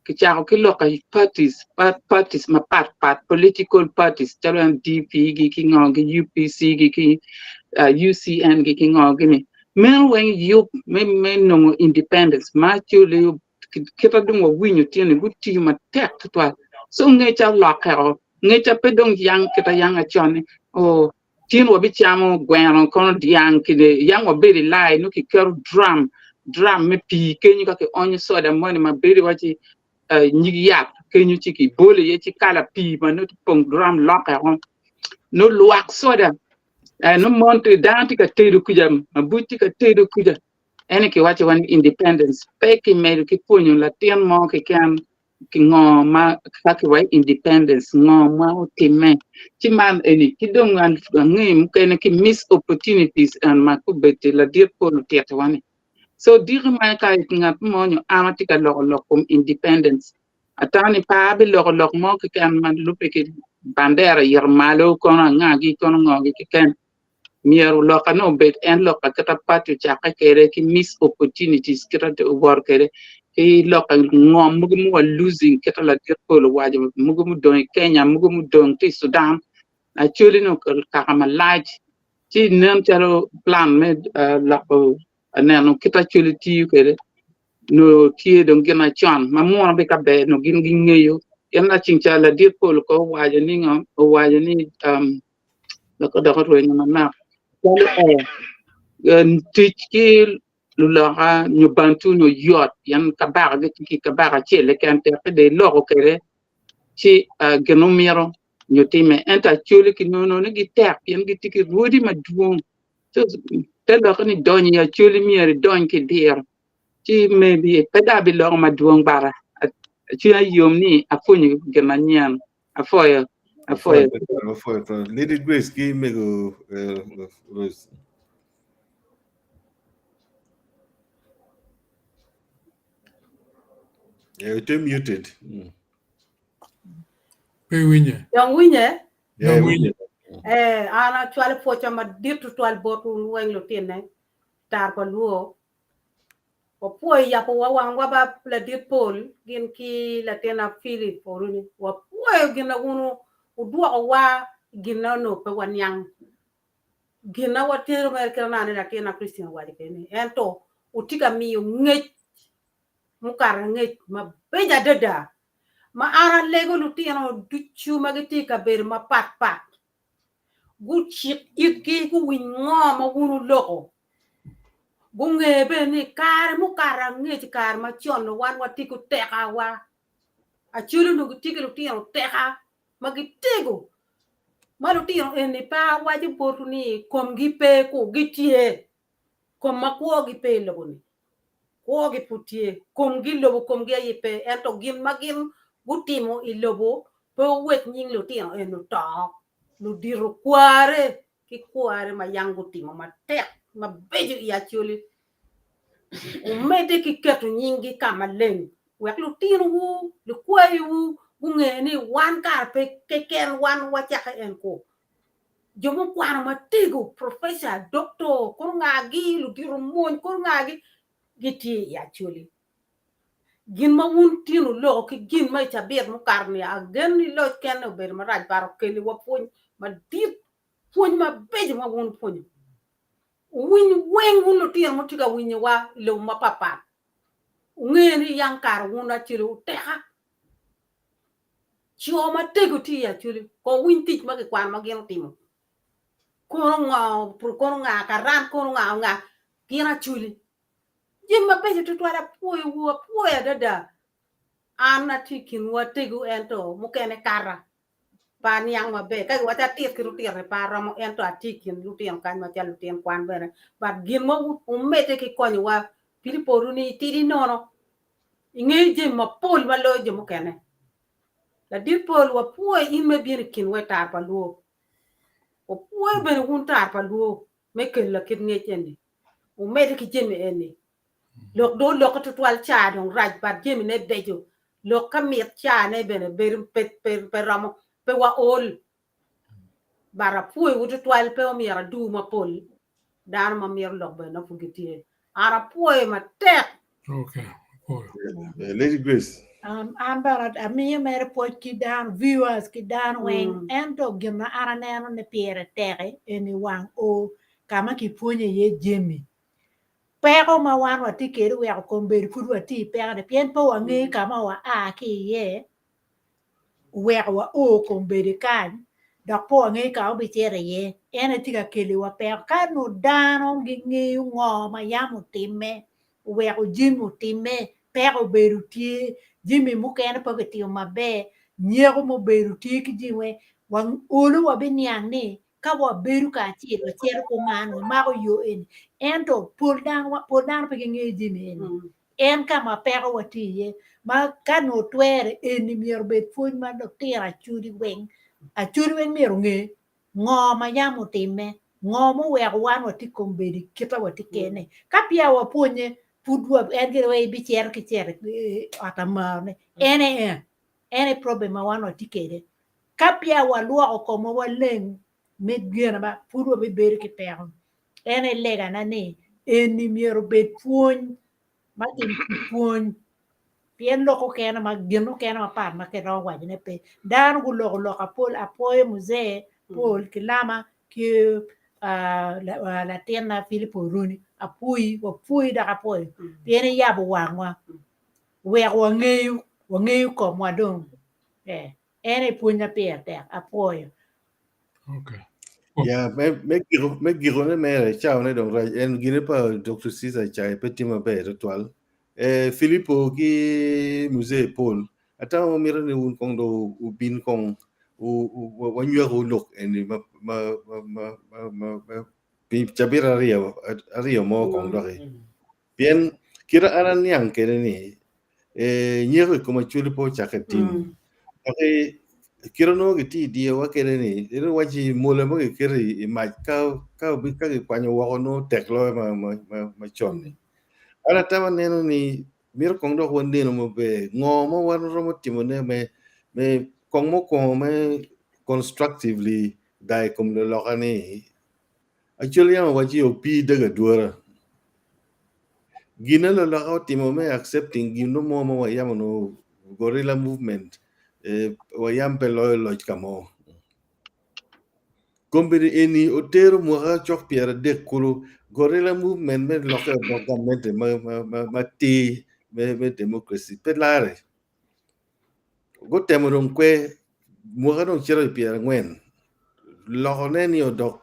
S8: kicako ki lok parties, parties mapat pat political parties calo NDP gi ki ngo gi UPC gi ki UCN gi ki ngo gini. Meno weng yub me me nongo independence ma actually kita dong wawinyo tye ni gutiyo matek tutwal. So ngeca olokke o ngeca pe dong yang kita yang acon ni oh tin wabicamo gweno kono dyang kine yang wabedo i lai nongo kiketo drum drum me pii kenyo ka kionyo soda moni ma bedo waci nyig yat kenyo ci kibolo iye ci kala pii ma nongo pong drum lokke o nongo lwak soda Nongo mon tye dano tye ka tedo kuca mabuc tye ka tedo kuca ene kiwaco wa ni independence pe kimedo ki pwonyo latin mo keken ki ngo ma ka kiwaco independence ngo ma otimme ci man eni ki dong ange mukene ki miss opportunities en ma kubedi ladit pol otito wa ni so diki ma ka ngat mo nyo an atye ka loko lok kom independence Atamo ni pe abiloko lok mo keken ma lubbe ki bandera yito malo kono angagi kono ngogi keken. Myero loka ni obed en lok pa kita party ocakke kwede ki miss opportunities kita owoto kwede ki lok ngom mogo ma wa losing kita ladit pol owaco mogo mudong i Kenya mogo mudong tye i Sudan Acholi ni kaka malac ci nen calo plan me loko neno kit Acholi tiyo kwede nongo tye dong gin acon ma muno be ka ber nongo gin gingeyo pien laceng ca ladit pol ko owaco ni ngo owaco ni um, loko dok orwenyo manok calo eh, tic ki luloka nyo bantu nyo yot pien kabaka gitye ki kabaka acel keken tekke de iloko kwede ci uh, gin omito nyo time ento acholi ki nono ni gitek pien gitye ki rwodi madwong so te lokke ni donyo i acholi myero idony ki diro ci maybe pe dong abiloko madwong bara cwinya yom ni apwonyo gin manyen apwoyo apwoyo
S2: Apwoyo Lady Grace ki mego Rose. Yeah, you're muted. Mm.
S5: Pe winye.
S9: Dong winye?
S2: Yeah,
S5: Dong winye.
S9: Eh, an acwalo pwoca madit tutwal bot wun weng lutinne, tar pa luo. Wapwoyo yabo wa wangwa ba ladit Paul gin ki latinna Philip Oruni. Wapwoyo gin na wun wudwoko wa gin na onongo pe waniang. Gin na watero mere kit ma aneno latinna Christine owaco kwede ni ento wutye ka miyo ngec mukato angec mabeco adada ma an alego lutino ducu ma gitye i kabedo mapat pat gucik itgi guwiny ngo ma wun wuloko gunge bene ni kare mukato angec i kare macon wan watye ki otekawa Acholi onongo gitye ki lutino oteka ma gitego ma lutino eni pe awaco botwu ni komgi pe ku gitye kom ma kwogi pe i lobo-ni kwogi pud tye komgi lobo komgi aye pe ento gin ma gin gutimo i lobo pe owek nying lutino eni oto ludito kware ki kware ma yam gutimo matek mabeco i Acholi Wumedde ki keto nyinggi ka maleng wek lutinowu, likwayowu gunge ni wan kare pe keken wan wacakke en kwo. Jo mukwano matego, professor, doctor, kono ngagi, ludito mony kono ngagi gitye i Acholi. Gin ma wun tin wuloko ki gin ma i cabit mukato-ni agen ni loc kene obedo marac but okeliwa pwony madit, pwony mabeco ma wun wupwonyo. Wuwiny weng wun lutino ma wutye ka winyowa i lobo mapatpat, wunge ni yang kare wun Acholi wuteka. Co matego tye i Acholi, kong wuwiny tic ma kikwano ma gin otimo. Kono ngo, kono nga, karan kono nga nga, gin Acholi. Jami mabeco tutwal apwoyowu, apwoyo adada. An atye i kinwu atego ento mukene kata. Pe aniang maber. Ka giwacca atit ki lutino-ni pe aromo ento atye i kin lutino kany macalo lutin kwan bene. But gin ma wumedde ki konyowa Pilipo ni itidi nono, ingeyo jami mapol ma loyo jo mukene. Ladit pol wapwoyo in ma ibino i kinwa i tar pa lwo. Wapwoyo bene wun tar pa lwo me kelo lakit ngec eni. Wumedde ki jami eni. Lok dong olokke tutwal caa dong rac but jami ne beco lok ka mit caa ne bene bedo pe pe pe romo pe wa ol but apwoyo wu tutwal pe omyero adur mapol dano ma mito lok bene nongo pud gitye an apwoyo matek.
S5: Okay, apwoyo.
S2: Lady Grace.
S10: An bene amiyo mere pwoc ki dano viewers ki dano weng ento gin ma an aneno ni pire tek eni wang o ka ma kipwonyo iye jami Peko ma wan watye kwede oweko kombeddi pud watye i peko-ni pien pe wangeyo ka ma waa ki iye oweko wao kombeddi kany dok pe wangeyo ka ma wabicito iye en aye tye ka keliwa peko. Ka nongo dano gingeyo ngo ma yam otimme oweko jami otimme peko obedo tye jami mukene pe kitimo maber nyeko mubedo tye ki jami weng olo wabiniang ni ka wabedo kacel wacito kuman wamako yo eni ento pol dano pol dano pe gingeyo jami eni en ka ma peko watye iye ma ka nongo twere eni myero obed pwony ma lutino acholi weng acholi weng myero onge ngo ma yam otimme ngo muweko wan watye kombeddi kita watye kene ka peya wapwonye pud wa en gire wai bicito ki cito i ot amaro ni en aye en aye problem ma wan watye kwede Ka peya walwoko komwa waleng me gene ma pud wabibedo ki peko, en aye legana ni eni myero obed pwony ma pwony pien lok okene ma gin okene mapat ma kiromo wacone pe. Dano guloko lok apol apwoyo Muzee Paul ki Lama ki latinna Philip Oroni apwoyi wapwoyi dok apwoyo pien iyabo wangwa weko wangeyo wangeyo komwa dong. En aye pwony ma pire tek. Apwoyo.
S5: Okay.
S2: Ya, me me giko me giko ne mere cawa ne dong rac en gine pa Dr. Caesar Chai pe tye maber tutwal. Eh, Filippo ki Muzee Paul atamo mito ni wun kong dong wubin kong wanywako lok eni ma ma ma ma ma ma ma pi cabit aryo aryo mo kong doki. Pien kit ma an aniang kwede ni, eh, nyeko i kom Acholi pe ocakke tin. Doki kit onongo gitye i dyewa kwede ni, in iwacci mola ma giketo i mac ka ka ka gikwanyo woko nongo tek loyo ma ma ma macon-ni. An atamo aneno ni myero kong dok wanenu maber ngo ma wan waromo timone me me kong mukwongo me constructively daa i kom luloka ni Acholi yam owacci opii dego adwora. Gin ma luloka otimo me accepting gin mo ma wayam onongo gorilla movement eh, wayam pe loyo loc ka mo. Kombeddi eni otero mwaka cok 30 kulu guerrilla movement me lokke odok gamente matir me democracy pe lare. Gutemo dong kwe mwaka dong cito i 40 lokone ni odok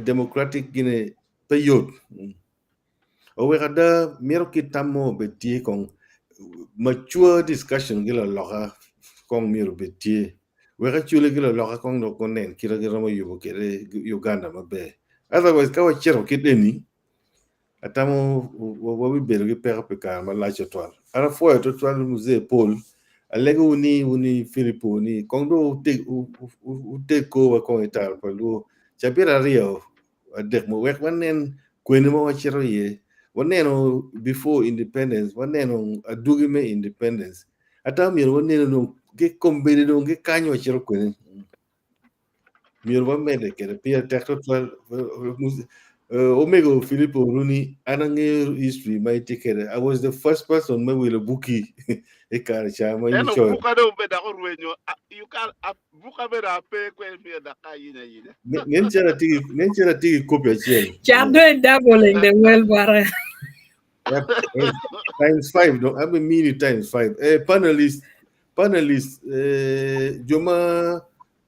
S2: democratic gine pe yot. Oweko ada mito kit tam mo obed tye kong mature discussion ki laloka kong myero obed tye wek acwali ki laloka kong dok gunen kit ma giromo yubo kwede Uganda maber otherwise ka wacito kit eni atamo wabibedo ki peko pi kare malac tutwal. An apwoyo tutwal Muzee Paul alego wu ni wun i Filipo ni kong dong wuteg korwa kong i tara pa luo cabit aryo adek mo wek wanen kwene ma wacito iye waneno before independence waneno adwogi me independence ata myero waneno dong ki kombeddi dong ki kany wacito kwene myero wamedde kwede pire tek tutwal omego Filipo Oruni an angeyo history ma itye kwede I was the first person me wilo buki i kare ca ma in
S3: Ento
S2: icoyo
S3: buka dong be dok orwenyo you can't buka be dok ape kwede myero dok ka ayinya ayinya.
S2: Nen calo atye ki nen calo atye ki kopi acel.
S4: Cak dong idoubling the well bote.
S2: Times 5 dong abi mini times 5. Eh panelist panelist eh jo ma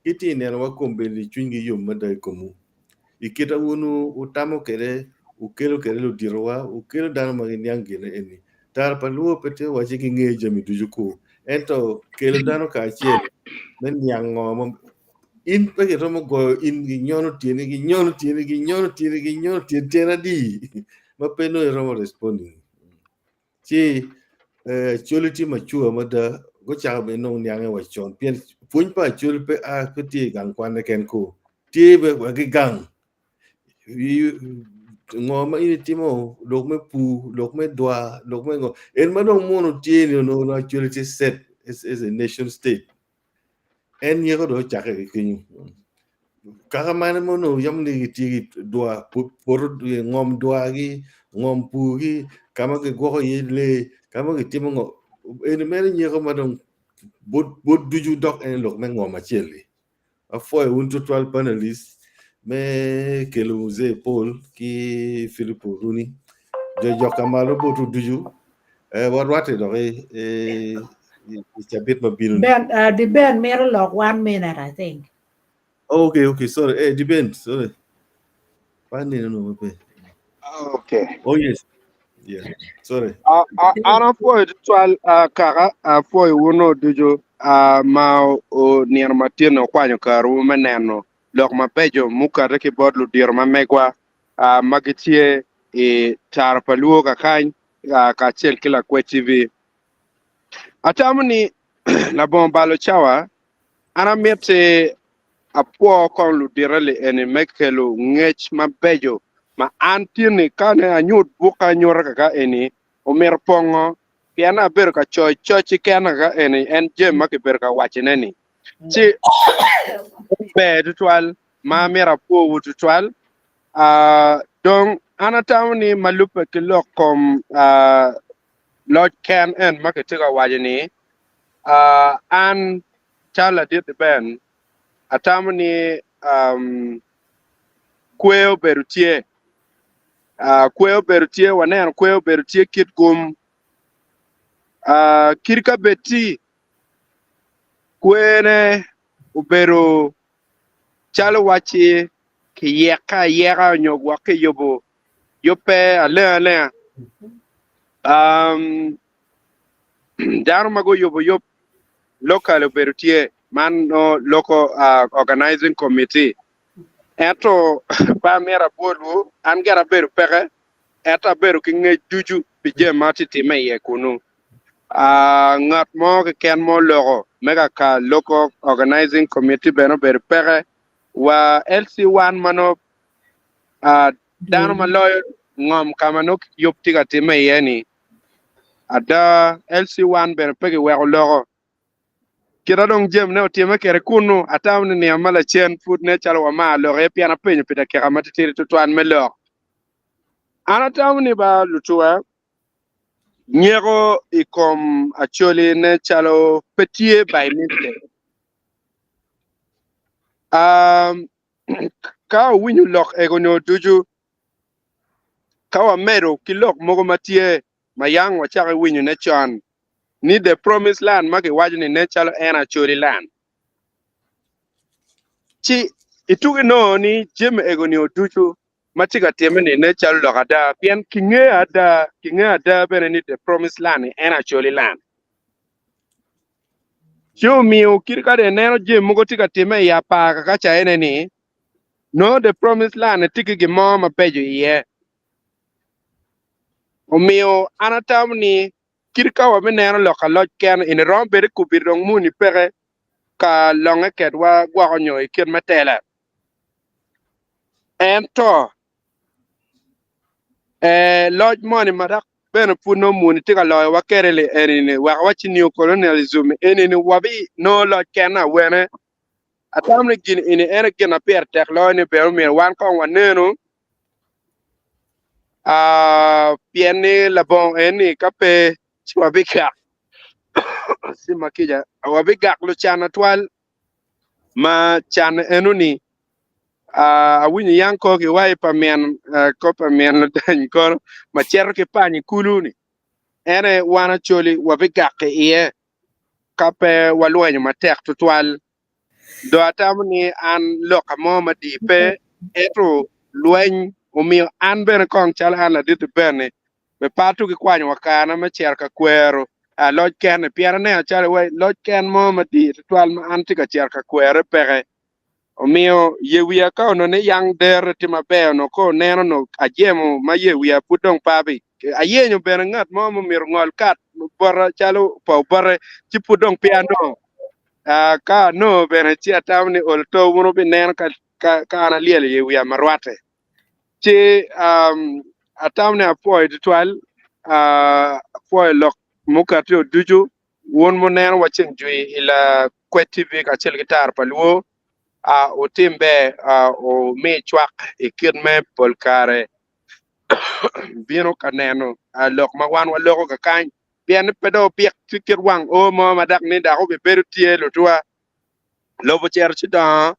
S2: gitye i nenowa kombeddi cwinygi yom mada i komwu. I kit ma wun wutamo kwede, wukelo kwede luditowa, wukelo dano ma giniang gin eni. Tara pa luo pe tye wacci gingeyo jami ducu ku, ento kelo dano kacel me niang ngo ma in pe giromo goyo in ginyono tyeni, ginyono tyeni, ginyono tyeni, ginyono tyeni tyen adi ma pe nongo iromo responding. Ci Acholi tye mature mada gucako bene nongo niange wa con pien pwony pa Acholi pe a pe tye i gang kwan keken ko tye bene wa ki gang ngo ma in itimo lok me pur lok me dwar lok me ngo en ma dong muno tye ni onongo Acholi tye set as a nation state En nyeko dong ocakke ki kenyo. Kaka mane ma onongo yam ni gitye ki dwa poto ngom dwagi, ngom purgi, ka ma gigwoko iye lee, ka ma gitimo ngo. Eni mere nyeko ma dong bot bot ducu dok en lok me ngom acel-li. Apwoyo wun tutwal panelist me kelo Mzee Paul ki Philip Oruni. Jo joka malo botwu ducu. Eh, warwatte dok i, i, i cabit ma bino ni.
S10: Ben, uh, Ben mito lok one minute, I think.
S2: Oh, okay, okay, sorry. Eh, depend, sorry. Pani no maber.
S11: Okay.
S2: Oh, yes. Yeah, sorry.
S11: Uh, uh, an apwoyo tutwal uh, kaka apwoyo wun ducu uh, ma onino matin okwanyo karwu me neno lok mabeco mukate ki bot ludito ma megwa uh, ma gitye i taro pa luo kakany kacel ki Lakwec TV. Atamo ni labongo balo cawa, an amiti apwo kong ludite li eni me kelo ngec mabeco ma an tye-ni ka ne anyut bukka anyuta kaka eni omito pongo pien abedo ka coyo coc keken kaka eni en jami ma kibedo ka wacone ni ci ber tutwal ma amito apwowu tutwal. Dong an atamo ni ma lubbe ki lok kom loc ken en ma kitye ka waco ni, an calo ladit Ben, atamo ni kwer obedo tye, kwer obedo tye, waneno kwer obedo tye kit gum, kit ka bed ti kwerne obedo calo wacci kiyeke ayeka nyo gwok kiyubo yubbe aleng alenga. Um, dano ma guyubo yub local obedo tye man no local organizing committee ento pe amito abwolwu an gire abedo peke ento abedo ki ngec ducu pi jami ma tye timme iye kunu. Ngat mo keken ma oloko me kaka local organizing committee bene obedo peke wa LC1 ma nongo dano ma loyo ngom ka ma nongo yub tye ka timme iye ni ada LC1 bene pe kiweko loko. Kita dong jamine otimme kwede kunnu, atamo ni nino ma lacen pud nen calo wamar lok iye pien apenyo pi dakika matitidi tutwal me lok. An atamo ni ba lutuwa nyeko i kom Acholi nen calo pe tye by mistake. Ka wuwinyo lok ego-ni ducu, ka wamedo ki lok mogo ma tye ma yang wacako winyone con, ni The Promised Land ma kiwaco ni nen calo en Acholi Land, ci itugi nongo ni jami ego-ni ducu ma tye ka timme-ni nen calo lok ada, pien kingeyo ada, kingeyo ada bene ni The Promised Land-ni en Acholi Land. Ci omiyo kit ka dong ineno jami mogo tye ka timme i apar kakaca ene ni, nongo The Promised Land tye ki gin mo mabeco iye. Omiyo an atamo ni kit ka wabineno lok aloc ken eni romo bedo i kubit dong muni peke ka longe kedwa gwoko nyo i kit me tela. Ento ee, loc moni ma dok bene pud nongo muni tye ka loyowa kwede li eni-ni wek wacci neo-colonialism eni-ni wabinongo loc ken awene. Atamo ni gin eni en aye gin ma pire tek loyo ni bene omyero wan kong wanenu pien ni labongo eni ka pe ci wabigak cima kica wabigak lucan atwal ma can enoni awinyo yang ko ki wayi pa min ko pa min ludany kono ma cito ki pany i kulu ni en aye wan Acholi wabigak iye ka pe walwenyo matek tutwal. Dong atamo ni an loka mo madii pe, ento lweny omiyo an bene kong calo an ladit bene be pe atugi kwanyo wa karena me cito ka kwero loc ken-ni pien aneno calo wai loc ken mo madii tutwal ma an tye ka cito ka kwere peke. Omiyo ye wiya ka onongo ni yang derre tye maber onongo ka oneno onongo ajemo ma ye wiya pud dong pe abi ayenyo bene ngat mo ma myero ongol kat bota calo pa obote ci pud dong pe anongo. Ka anongo bene ci atamo ni ol to wun wubineno ka ka an alyelo ye wiya ma rwatte. Ci atamo ni apwoyo tutwal, apwoyo lok mukati-o ducu Wun muneno wa ceng jwi i Lakwed TV kacel ki Tara pa Lwo, wutim ber wumi cwak i kit me pol kare bino ka neno lok ma wan waloko kakany, pien ni pe dong wupik ci kit wang o mo ma dok ni dok wubibedo tye lutwa. Lobo ocito ci dongo,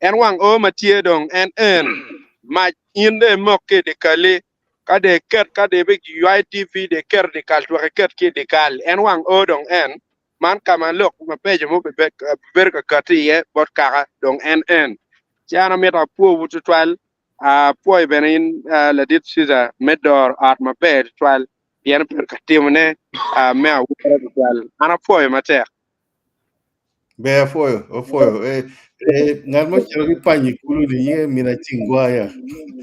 S11: en wang o ma tye dong en en mac in dong imok ki i dyekal-li Ka dong iket, ka dong ibiywayo TV dong iketo i dyekal twek iket ki i dyekal. En wang o dong en, man ka ma lok mabeco mo bibedo ka katti iye bot kaka dong en en. Ci an amito apwowu tutwal, apwoyo bene in ladit Caesar me doro ot maber tutwal pien ibedo ka timone me awora tutwal. An apwoyo matek.
S2: Ber apwoyo, apwoyo. Eh, eh, ngat mo cito ki panyi kulu ni nyinge mina cingwaya.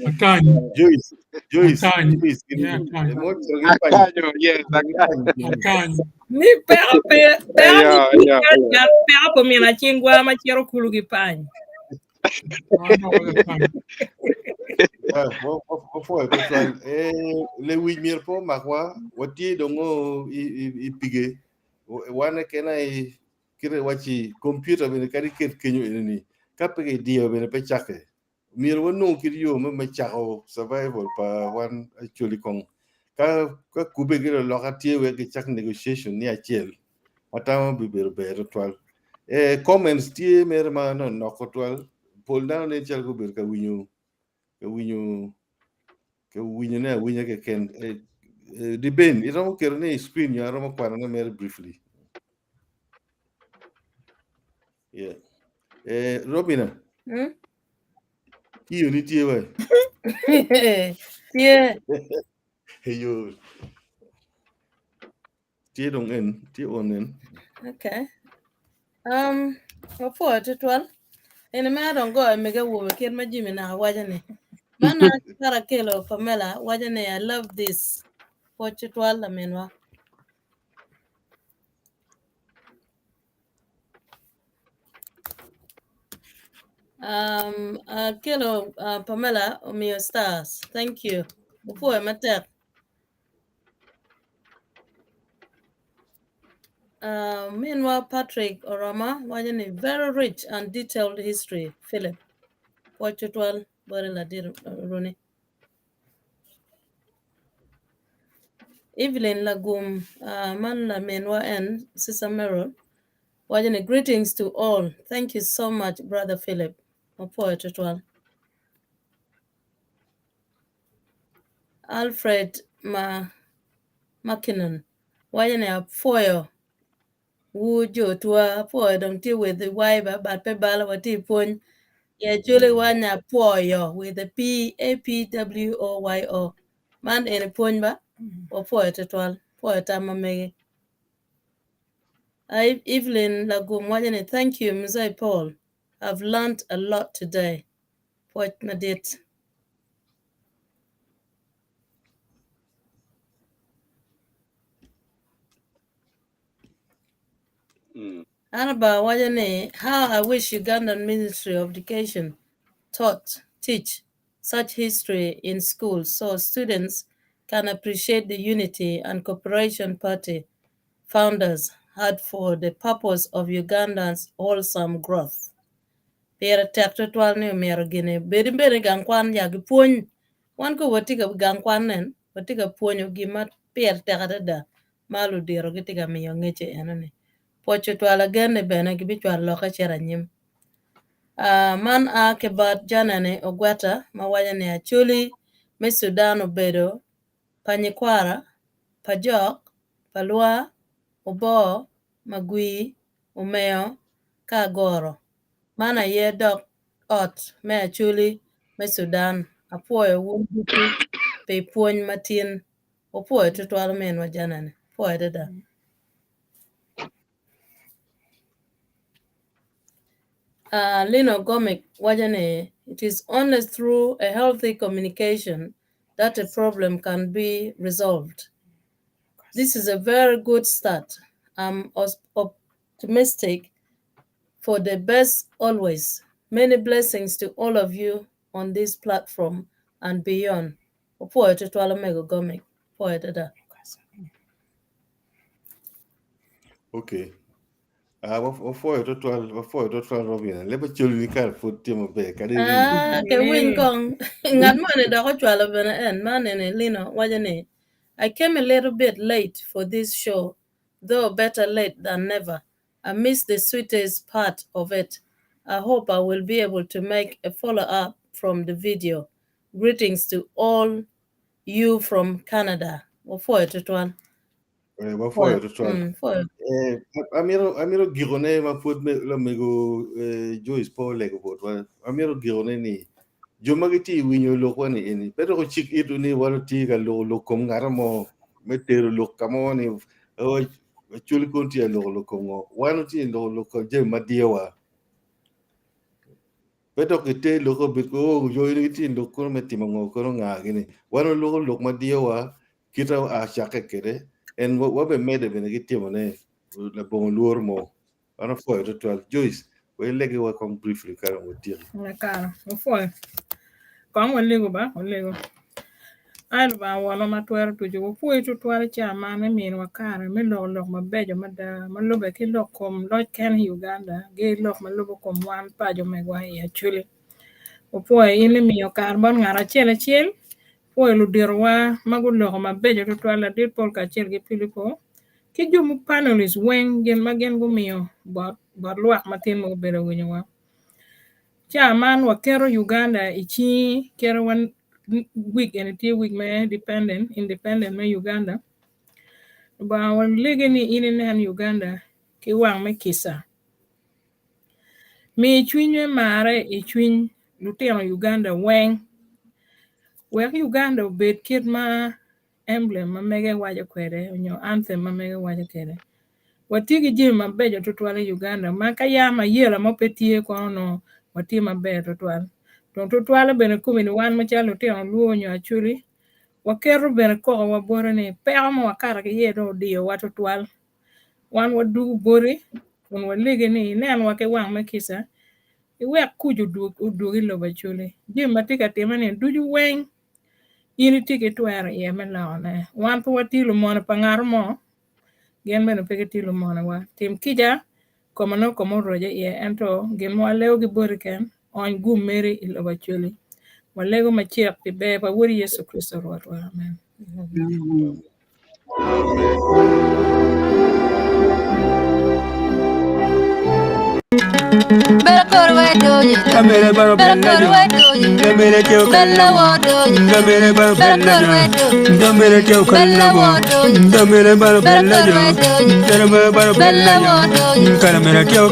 S5: Akanyo.
S2: Joyce, Joyce,
S5: Akanyo.
S2: Joyce. gin-
S5: Yeah, akanyo.
S2: eh, mo cito ki panyi.
S11: Akanyo, yes, akanyo.
S5: Akanyo.
S4: Ni peko pe peko
S11: Eyo,
S4: ni
S11: eyo, eyo.
S4: peko pa min acingwa ma cito kulu ki pany.
S5: Mano akanyo.
S2: Ah, Wapwoyo tutwal. Eh, lewic myero pe omakwa, watye dong o i, i, i pige. Wan keken aye kite wacci kompiuta bene kadi iket kenyo eni-ni ka pe kidiyo bene pe cakke. Myero wanong kit yo me me cako survival pa wan Acholi kong. Ka ka kubbe ki luloka tye wek gicak negotiation ni acel atamo bibedo ber tutwal. Eh, comments tye mere ma nonok tutwal. Pol dano nen calo gubedo ka winyo ka winyo ka winyone awinya keken. Eh, eh, Diben, iromo ketone i screen nyo aromo kwanone mere briefly. Yeah. Eh, Robina,
S7: Hmm?
S2: iyo ni tye we.
S7: Tye.
S2: Eyo. Tye dong en, tye on en.
S7: Okay. Um, wapwoyo tutwal. Eni ma dong goyo mege awobe kit ma Jimmy naka waco ni. Man kara kelo Pamela waco ni I love this. Pwoc tutwal laminwa. Um, akelo Pamela omiyo stars. Thank you. Wapwoyo matek. Minwa Patrick Oroma waco ni very rich and detailed history Philip. Pwoc tutwal boti ladit Runi. Evelyn Lagum uh, man laminwa en Sister Merrill waco ni greetings to all. Thank you so much brother Philip. Wapwoyo tutwal. Alfred ma Mackinnon waco ni apwoyo wu jo twa apwoyo dong tye with the Y ba but pe balo watye i pwony ye cwali wa ni apwoyo with the P A P W O Y O man eni pwony ba wapwoyo twatwal pwoyo tam ma megi. Evelyn Lagum waco ni thank you Mzee Paul I've learnt a lot today pwoc madit. Annabel waco ni how I wish Ugandan Ministry of Education taught teach such history in schools so students can appreciate the unity and cooperation party founders had for the purpose of Uganda's wholesome growth. Pire tek tutwal ni omyero gini bedi bene i gang kwan ya gipwony. Wan ko watye ka gang kwan nen watye ka pwonyo gin ma pire tek adada ma ludito gitye ka miyo ngecce enoni. Pwoc tutwal agenne bene gibicwalo lokke cito anyim. Ah, man a ki bot Janani Ogweta ma waco ni Acholi me Sudan obedo pa nyikwara, pa jok, pa lwa, oboo, magwir, omeo, ka agoro. Man aye dok ot me Acholi me Sudan. Apwoyo wun ducu pi pwony matin. Wapwoyo tutwal ominwa Janani. Apwoyo adada. Uh, Lino Gomic waco ni it is only through a healthy communication that a problem can be resolved. This is a very good start. I'm optimistic for the best always. Many blessings to all of you on this platform and beyond. Opwoyo tutwal omego Gomic. Opwoyo adada.
S2: Okay. Ah, wapwoyo twatwal, wapwoyo twatwal Robina. Leb acoli ni kare pud tye maber, kadi rii.
S7: Ah, ke winy kong. Ngat moni dok ocwalo bene en, man eni Lino waco ni, I came a little bit late for this show, though better late than never. I missed the sweetest part of it. I hope I will be able to make a follow up from the video. Greetings to all you from Canada. Wapwoyo tutwal.
S2: Eh, wapwoyo tutwal.
S7: Pwoyo.
S2: Eh, amito amito gikone ma pud me lamego eh, Joyce pe olego botwa. Amito gikone ni jo ma gitye i winyo lokwa ni eni pe dok ocik itwu ni wan watye ka loko lok kom ngat mo me tero lok ka mo ni oh, Acholi kono tye ka loko lok kom ngo. Wan watye ka loko lok kom jami ma diyowa. Pe dok giter lok obed ko oh, jo eni gitye i lok kono me timo ngo kono nga gini. Wan waloko lok ma diyowa kita a cakke kwede en wabe medde bene ki timone labongo lworo mo. Wan wapwoyo twatwal. Joyce, we ilegiwa kong briefly ka dong watyeko.
S4: Lakara, wapwoyo. Kong walego ba, walego. Ai Lubanga Wonwa ma twero ducu, wapwoyi tutwal i caa man me miniwa kare me loko lok mabeco mada ma lube ki lok kom loc ken i Uganda ki lok ma lubo kom wan paco megwa i Acholi. Wapwoyo in imiyo kare bot ngat acel acel, pwoyo luditowa ma guloko mabeco tutwal ladit Paul kacel ki Pilipo ki jo mu panelists weng gin ma gin gumiyo bot bot lwak matin ma gubedo winyowa. Ca man waketo Uganda i cingi kite wa week eni tye week me dependent independent me Uganda. Lubanga walegi ni in inen Uganda ki wang me kica. Mi cwiny me marre i cwiny lutino Uganda weng wek Uganda obed kit ma emblem ma mege waco kwede nyo anthem ma mege waco kwede. Watye ki jami mabeco tutwal i Uganda ma ka yam ayela mo pe tye kono onongo watye maber tutwal. Dong tutwale bene komi ni wan macalo lutino Luo nyo Acholi waketo bene kokowa bote ni peko ma wakato ki iye dong odiyowa tutwal. Wan wadugo boti kun walegi ni inenwa ki wang me kica iwek kuc odwog i lobo Acholi. Jami ma tye ka timme-ni ducu weng in itye ki twero iye me lokone. Wan pe watye lumone pa ngat mo, gin bene pe gitye lumonewa. Tim kica, koma nongo koma oroco iye, ento gin ma walego ki boti ken, ony gum meri i lobo Acholi. Walego macek pi ber pa Wodi Yecu Kricito Rwotwa. Amen.
S2: Amen.
S1: Kamere baro bella jo, kamere teo kallamo, kamere baro bella jo, kamere teo kallamo, kamere baro bella jo, kamere baro bella jo, kamere teo.